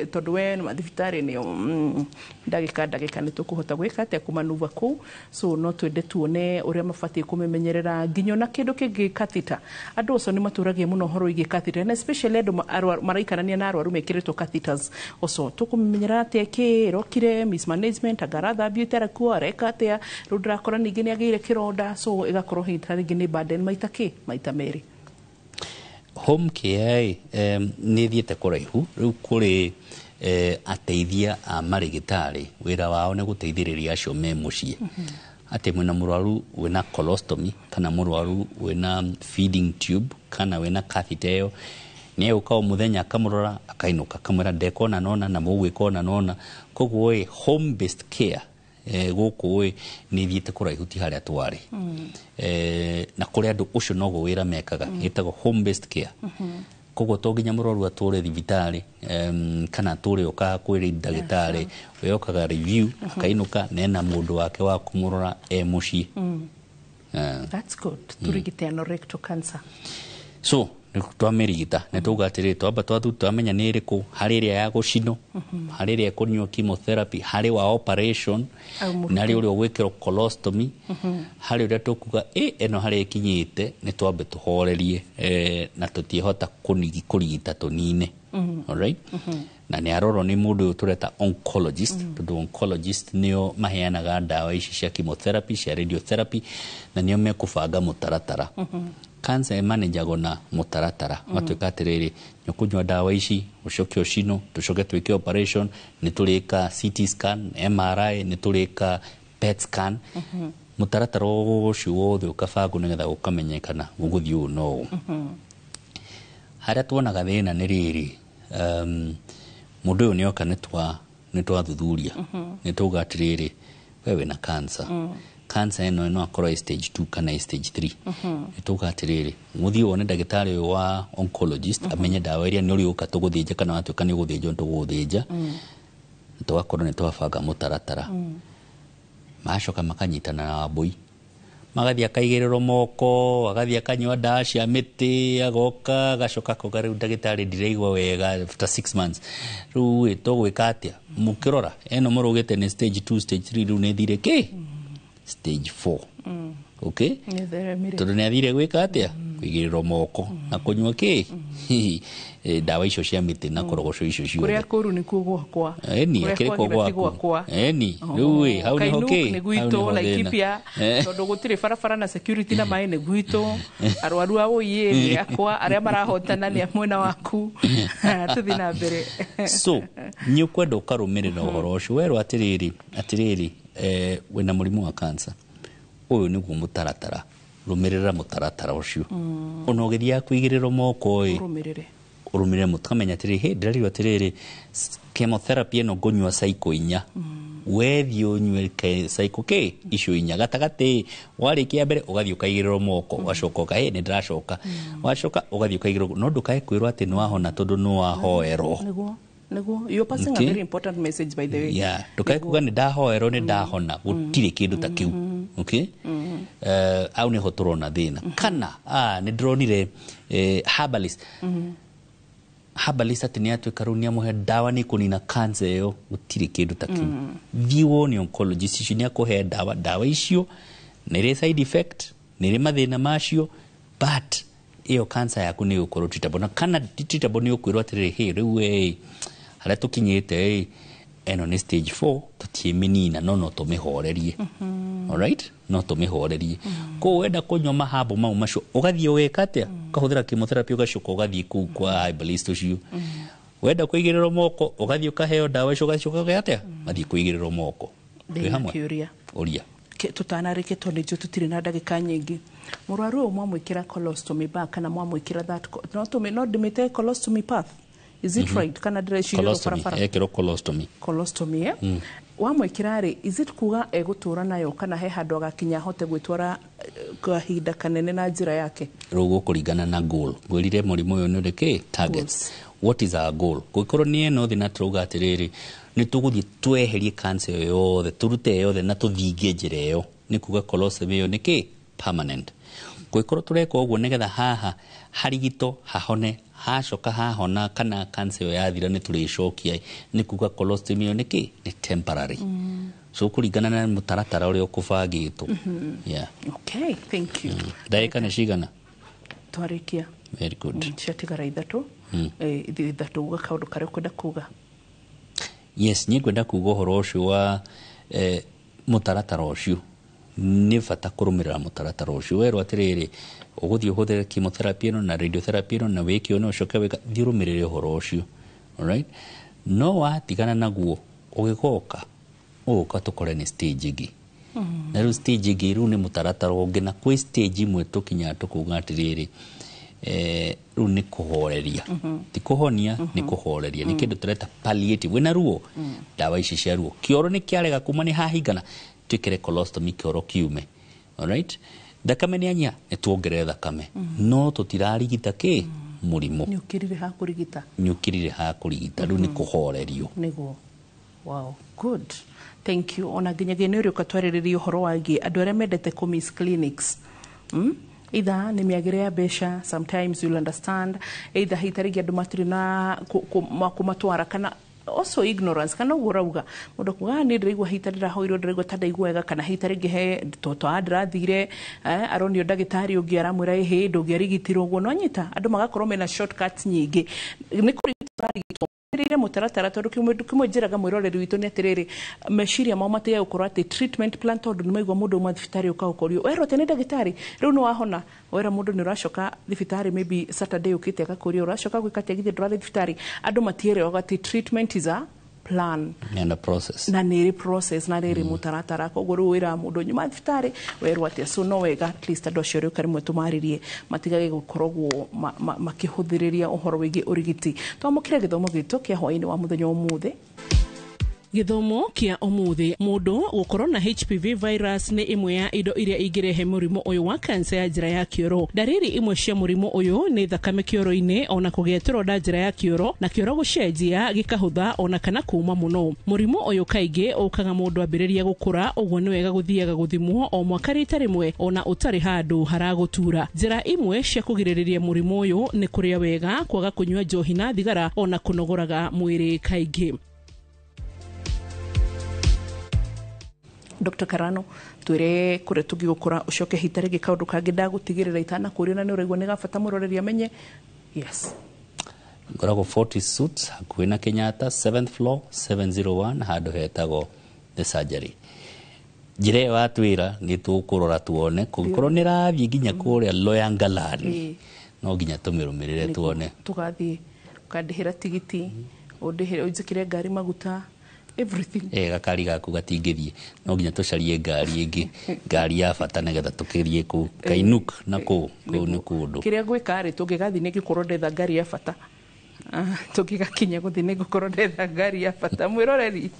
tondũ we nĩ thibitarĩ nĩ ndagĩka ndagĩka nĩ tũkũhota gwĩka atĩa kũmanuva kũu, so no twende tuone ũrĩa mabatiĩ kũmĩmenyerera nginya ona kĩndũ kĩngĩ, catheter. Andũ acio nĩ matũragia mũno ũhoro wĩgiĩ catheter, na especially andũ maraikarania na arwaru mekĩrĩtwo catheters. Oco tũkũmenyerera atĩa kĩ ĩrokire mismanagement, anga arathambio itarakuo, areka atĩa, rĩu ndĩrakora ningĩ nĩ agĩire kĩronda, so ĩgakorwo hihi ta rĩngĩ nĩ burden maita kĩ maita merĩ. Home care nĩ ĩthiĩte kũraihu rĩu kũrĩ ateithia a marĩgĩtarĩ. Wĩra wao nĩ gũteithĩrĩria acio me mũciĩ, atĩ mwĩna mũrwaru wĩna colostomy kana mũrwaru wĩna feeding tube kana wĩna catheter ĩyo, nĩ egũka o mũthenya akamũrora, akainũka, akamwĩra ndekona nona na mũgwĩka ona nona. Koguo ĩ home based care gũkũ ĩ nĩ ithiĩte kũraihu, ti harĩa twarĩ. Na kũrĩ andũ ũcio noguo wĩra mekaga, ĩtagwo home based care. Koguo to nginya mũrwaru atũre thibitarĩ kana atũre ũkaga kwĩrĩ ndagĩtarĩ, we okaga review, akainũka na ena mũndũ wake wa kũmũrora e mũciĩ. That's good. Turigite anorectal cancer. So nĩ twamĩrigita, nĩ tauga atĩrĩrĩ, twamba twathu twamenya nĩ ĩrĩkũ, harĩ ĩrĩa ya gũcinwo, harĩ ĩrĩa ĩkũnyua chemotherapy, harĩ wa operation, Au mũrutwo. na harĩ ũrĩa ũgwĩkĩrwo colostomy, harĩ ũrĩa tũkuga ĩ ĩno harĩa ĩkinyĩte nĩ twambe tũhorerie na tũtiĩhota kũrigita tũnine. Alright? Na nĩ arorwo nĩ mũndũ ũyũ tũreta oncologist, tondũ oncologist nĩo maheanaga ndawa ici cia chemotherapy, cia radiotherapy, na nĩo mekũbanga mũtaratara. Cancer ĩmanĩjagwo na mũtaratara. Watuĩka atĩrĩrĩ, nĩ ũkũnyua ndawa ici, ũcoke ũcinwo, tũcoke twĩke operation, nĩ tũrĩka CT scan, MRI, nĩ tũrĩka PET scan. Mũtaratara ũcio wothe ũkabangwo nĩgetha ũkamenyekana ũgũthiĩ ũũ na ũũ. Harĩa tuonaga thĩna nĩ rĩrĩ, mũndũ ũyũ nĩoka, nĩ twathuthuria, nĩ tauga atĩrĩrĩ, we wĩna cancer. Cancer ĩno no akorwo ĩ stage 2 kana ĩ stage 3. Nĩ tauga atĩrĩrĩ, mũthiĩ wone ndagĩtarĩ ũyũ wa oncologist, amenye ndawa iria nĩ ũrĩũka tũgũthĩnja, kana watuĩka nĩ ũgũthĩnjwo nĩ tũgũgũthĩnja. Tũgakorwo nĩ twabanga mũtaratara. Magacoka makanyitana na wambũi, magathiĩ akaigĩrĩrwo moko, agathiĩ akanyua ndawa cia mĩtĩ, agoka agacoka akoga, "Rĩu ndagĩtarĩ, ndiraigua wega." After 6 months, rĩu ĩ tũgwĩka atĩa? Mũkĩrora ĩno mũrũgĩte nĩ stage 2, stage 3, rĩu nĩ thire kĩ stage 4. Okay. Nĩtheremire. Tondũ nĩ athire gwĩka atĩa, kũigĩrĩrwo moko na kũnyua kĩ ndawa icio cia mĩtĩ na korogoco icio Kũrĩa ciothe. Kũru nĩkuo gwakwa. Eni Kũrĩa akĩrĩ kuo kwagĩra ti gwaku. gwakwa. Eni rĩu ĩ hau nĩho Kainuk kĩ nĩ hau gwitũ, nĩho thĩna. Laikipia tondũ gũtirĩ barabara na security na maĩ nĩ gwitũ, arwaru a ũiĩ nĩ akwa, arĩa marahotana nĩ a mwena waku. Tũthiĩ na mbere. So nĩ ũkwenda ũkarũmĩrĩra ũhoro ũcio, werwo atĩrĩrĩ, atĩrĩrĩ, wĩna mũrimũ wa cancer, ũyũ nĩguo mũtaratara, rũmĩrĩra mũtaratara ũcio. Ona ũgĩthiaga kũigĩrĩrwo moko ĩ, ũrũmĩrĩre. Ũrũmĩrĩre, mũkamenya atĩrĩrĩ, hĩ ndĩrarirwo atĩrĩrĩ, chemotherapy ĩno ngũnyua cycle 4, wethiĩ ũnyue cycle kĩ icio 4, gatagatĩ warĩkia mbere ũgathiĩ ũkaigĩrĩrwo moko, ũgacoka ũka hĩ nĩ ndĩracoka, wacoka ũgathiĩ ũkaigĩrĩrwo, no ndũkae kwĩrwo atĩ nĩ wahona tondũ nĩ wahoerwo. Nĩguo you're passing a very important message, by the way. Yeah, ndũkae kuga nĩ ndahoerwo nĩ ndahona, gũtirĩ kĩndũ ta kĩu. Okay, au nĩho tũrona thĩna, kana nĩ ndĩronire herbalist, herbalist atĩ nĩ atuĩka rĩu nĩ amũhe ndawa nĩ kũnina cancer ĩyo, gũtirĩ kĩndũ ta kĩu. Thiĩ wone oncologist icio, nĩ akũhe ndawa. Ndawa icio nĩ irĩ side effect, nĩ irĩ mathĩna macio, but ĩyo cancer yaku nĩ ĩgũkorwo treatable, na kana ti treatable, nĩ ũkwĩrwo atĩrĩrĩ, hĩ rĩu ĩ harĩa tũkinyĩte ĩ ĩno nĩ stage 4, tũtiĩmĩnina, no no tũmĩhorerie. Alright, no tũmĩhorerie. Koguo wenda kũnyua mahambo mau macio, ũgathiĩ ũgeka atĩa, ũkahũthĩra chemotherapy, ũgacoka ũgathiĩ kũu kwa herbalist ũcio. Wenda kũigĩrĩrwo moko, ũgathiĩ ũkaheo ndawa icio, ũgacoka ũgeka atĩa, ũgathiĩ kũigĩrĩrwo moko. Twĩ Ndĩna hamwe. kĩũria. Ũria. Tũtanarĩkia, tondũ nĩnjũĩ tũtirĩ na ndagĩka nyingĩ, mũrwaru ũyũ mwamwĩkĩra colostomy bag kana mwamwĩkĩra that no tũmĩ no ndĩmĩte colostomy path, is it right, kana ndĩreciria Colostomy. barabara? Ekĩrwo colostomy. Colostomy, eh? Wamwĩkĩra rĩ, is it kuga egũtũra nayo kana he handũ agakinya ahote gwĩtwara kahinda kanene na njĩra yake? Rĩu gũkũringana na goal. Ngwĩrire mũrimũ ũyũ nĩ ũrĩ kĩ targets. What is our goal? Gũgĩkorwo nĩ ĩno thĩ na tũrauga atĩrĩrĩ, nĩ tũgũthiĩ tweherie cancer ĩyo yothe, tũrute ĩyo yothe na tũthingie njĩra ĩyo, nĩ kuga colostomy ĩyo nĩ kĩ permanent. Kũngĩkorwo tũreka ũguo nĩgetha haha harigito hahone, hacoka hahona kana cancer ĩyo yathira nĩ tũrĩcokia, nĩ kuga colostomy ĩyo nĩ kĩ? Nĩ temporary. So kũringana na mũtaratara ũrĩa ũkũbangĩtwo. Yeah. Okay, thank you. Ndagĩka nĩ cigana? Twarĩkia. Very good. Ciatigara 3. 3 uga kaũndũ karĩa ũkwenda kuga. Yes, niĩ ngwenda kuga ũhoro ũcio wa mũtaratara ũcio, nĩ bata kũrũmĩrĩra mũtaratara ũcio. Werwo atĩrĩrĩ, ũgũthiĩ ũhũthĩre chemotherapy ĩno na radiotherapy ĩno na wĩke ũũ na ũcoke wĩka, thiĩ ũrũmĩrĩre ũhoro ũcio. Alright? No watigana naguo ũgĩgoka, ũgũka tũkore nĩ stage ĩngĩ. Na rĩu stage ĩngĩ rĩu nĩ mũtaratara ũngĩ, na kwĩ stage imwe tũkinyaga tũkauga atĩrĩrĩ, rĩu nĩ kũhoreria, ti kũhonia, nĩ kũhoreria. Nĩ kĩndũ tũreta palliative. Wĩna ruo, ndawa ici cia ruo, kĩoro nĩ kĩarega kuma nĩ hahingana, twĩkĩre colostomy kĩoro kiume. Alright? Thakame nĩ anyiha, nĩ tuongerere thakame, no tũtirarigita kĩ? Mũrimũ. Nĩ ũkĩrire ha kũrigita. Nĩ ũkĩrire ha kũrigita, rĩu nĩ kũhorerio. Nĩguo. Wow, good, thank you. Ona nginyagia nĩ ũrĩũka twarĩrĩria ũhoro wagiĩ andũ arĩa mendete kũ miss clinics. Either nĩ mĩagĩre ya mbeca, sometimes you'll understand, either hita rĩngĩ andũ matirĩ na kũmatwara, kana also ignorance, kana ũguo ũrauga mũndũ akuga, "Ah, niĩ ndĩraigua hita ndĩrahoirwo, ndĩraigua ta ndaigua wega," kana hita rĩngĩ he toto ndĩrathire, aronio ndagĩtarĩ ũngĩ aramwĩra ĩhĩ ndũngĩarigitirwo ũguo. No anyita andũ magakorwo mena shortcuts nyingĩ nĩ kũrigitwo rĩrĩ mũtaratara, tondũ kĩmwe njĩraga mwĩroreri witũ nĩ atĩrĩrĩ, meciria mao matige gũkorwo atĩ treatment plan, tondũ nĩ maigua mũndũ uma thibitarĩ ũka ũkorio werwo atĩ nĩ ndagĩtarĩ rĩu nĩ wahona, wera mũndũ nĩ ũracoka thibitarĩ maybe Saturday ũkĩte, agakũria ũracoka gwĩka atĩa, githĩ ndũrathiĩ thibitarĩ? Andũ matierewaga atĩ treatment is a plan and a process. Na nĩ ĩrĩ process na nĩ ĩrĩ mũtaratara. Koguo rĩu wĩraga mũndũ nyuma thibitarĩ werwo atĩa? So no wega at least andũ acio rĩũka rĩmwe tũmarĩrie, matigage gũkoragwo makĩhũthĩrĩria ũhoro wĩgiĩ ũrigiti. Twamũkĩre gĩthomo gitũ kĩa hwaĩ-inĩ wa mũthenya ũmũthĩ. Gĩthomo kĩa ũmũthĩ: mũndũ gũkorwo na HPV virus nĩ ĩmwe ya indo iria ingĩrehe mũrimũ ũyũ wa kansa ya njĩra ya kĩoro. Ndariri imwe cia mũrimũ ũyũ nĩ thakame kĩoro-inĩ, ona kũgĩa tũronda njĩra ya kĩoro, na kĩoro gũcenjia gĩkahũtha ona kana kũũma mũno. Mũrimũ ũyũ kaingĩ ũkaga mũndũ ambĩrĩria gũkũra, ũguo nĩ wega gũthiaga gũthimwo o mwaka rita rĩmwe ona ũtarĩ handũ haragũtura. Njĩra imwe cia kũgirĩrĩria mũrimũ ũyũ nĩ kũrĩa wega, kwaga kũnyua njohi na thigara, ona kũnogoraga mwĩrĩ kaingĩ. Dr. Karano, twĩre kũrĩa tũngĩgũkora, ũcoke hita rĩngĩ kaũndũ kangĩ ndagũtigĩrĩra itanakũria na nĩ ũraigua nĩ gabata mũroreri amenye. Yes. Ngoragwo 40 Suits hakuhĩ na Kenyatta, 7th floor, 701, handũ hetagwo the surgery. Njĩra ĩyo watwĩra nĩ tũkũrora tuone kũngĩkorwo nĩ rathiĩ nginya kũrĩa Loyangalani, no nginya tũmĩrũmĩrĩre tuone. Tũgathiĩ, ũkandĩhĩra tigiti, ũndĩhĩre, ũnjĩkĩre ngari maguta, everything. Gakari gaku gatingĩthiĩ, no nginya tũcarie ngari ĩngĩ, ngari ya bata, nĩgetha tũkĩrie kũu Kainuk na kũu kũu nĩ kũndũ. Kĩrĩa ngwĩka rĩ, tũngĩgathiĩ nĩ ngĩkorwo ndetha ngari ya bata. Tũngĩgakinya gũthiĩ nĩ ngũkorwo ndetha ngari ya bata. Mwĩroreri,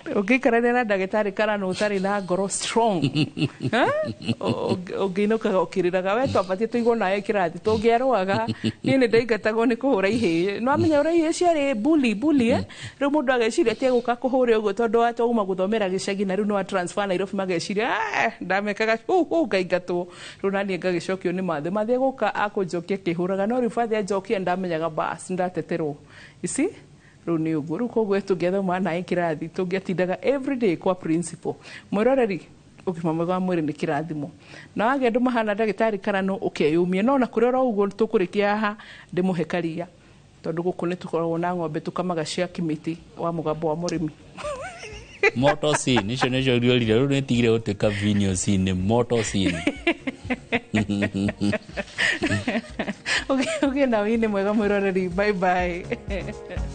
ũngĩikarania na ndagĩtarĩ Karano ũtarĩ na ngoro strong, ũngĩinũkaga ũkĩrĩraga. We twabatiĩ tũigwo nawe kĩrathi tũngĩarũaga. Niĩ nĩ ndaingatagwo nĩ kũhũra ihĩĩ. No amenya ũrĩa ihĩĩ ciarĩ bully bully, eh? Rĩu mũndũ ageciria ti egũka kũhũre ũguo, tondũ wa twauma gũthomera gĩcagi na rĩu nĩ wa transfer Nairobi, mageciria, "Ah, ndamekaga hu ngaingatwo." Rĩu naniĩ ngagĩcokio nĩ mathe mathe gũka akũnjokia kĩhũraga, no rĩu bathe anjokia ndamenyaga bas ndateterwo ici. Rĩu nĩ ũguo. Rĩu koguo tũngĩathoma naĩ kĩrathi tũngĩatindaga everyday kwa principal. Mwĩroreri, ũgima mwega wa mwĩrĩ nĩ kĩrathimo, na wagĩa andũ mahana ndagĩtarĩ Karano ũkeyũmia. No ona kũrĩ oro ũguo, tũkũrĩkia haha ndĩmũhe karia, tondũ gũkũ nĩ tũkoragwo na ng'ombe tũkamaga cia Kĩmĩtĩ wa mũgambo wa mũrĩmi. Moto scene icio nĩcio riorire, rĩu nĩtigire gũtuĩka video scene, nĩ moto scene. Ũgĩe na wĩinĩ mwega, mwĩroreri. Bye bye.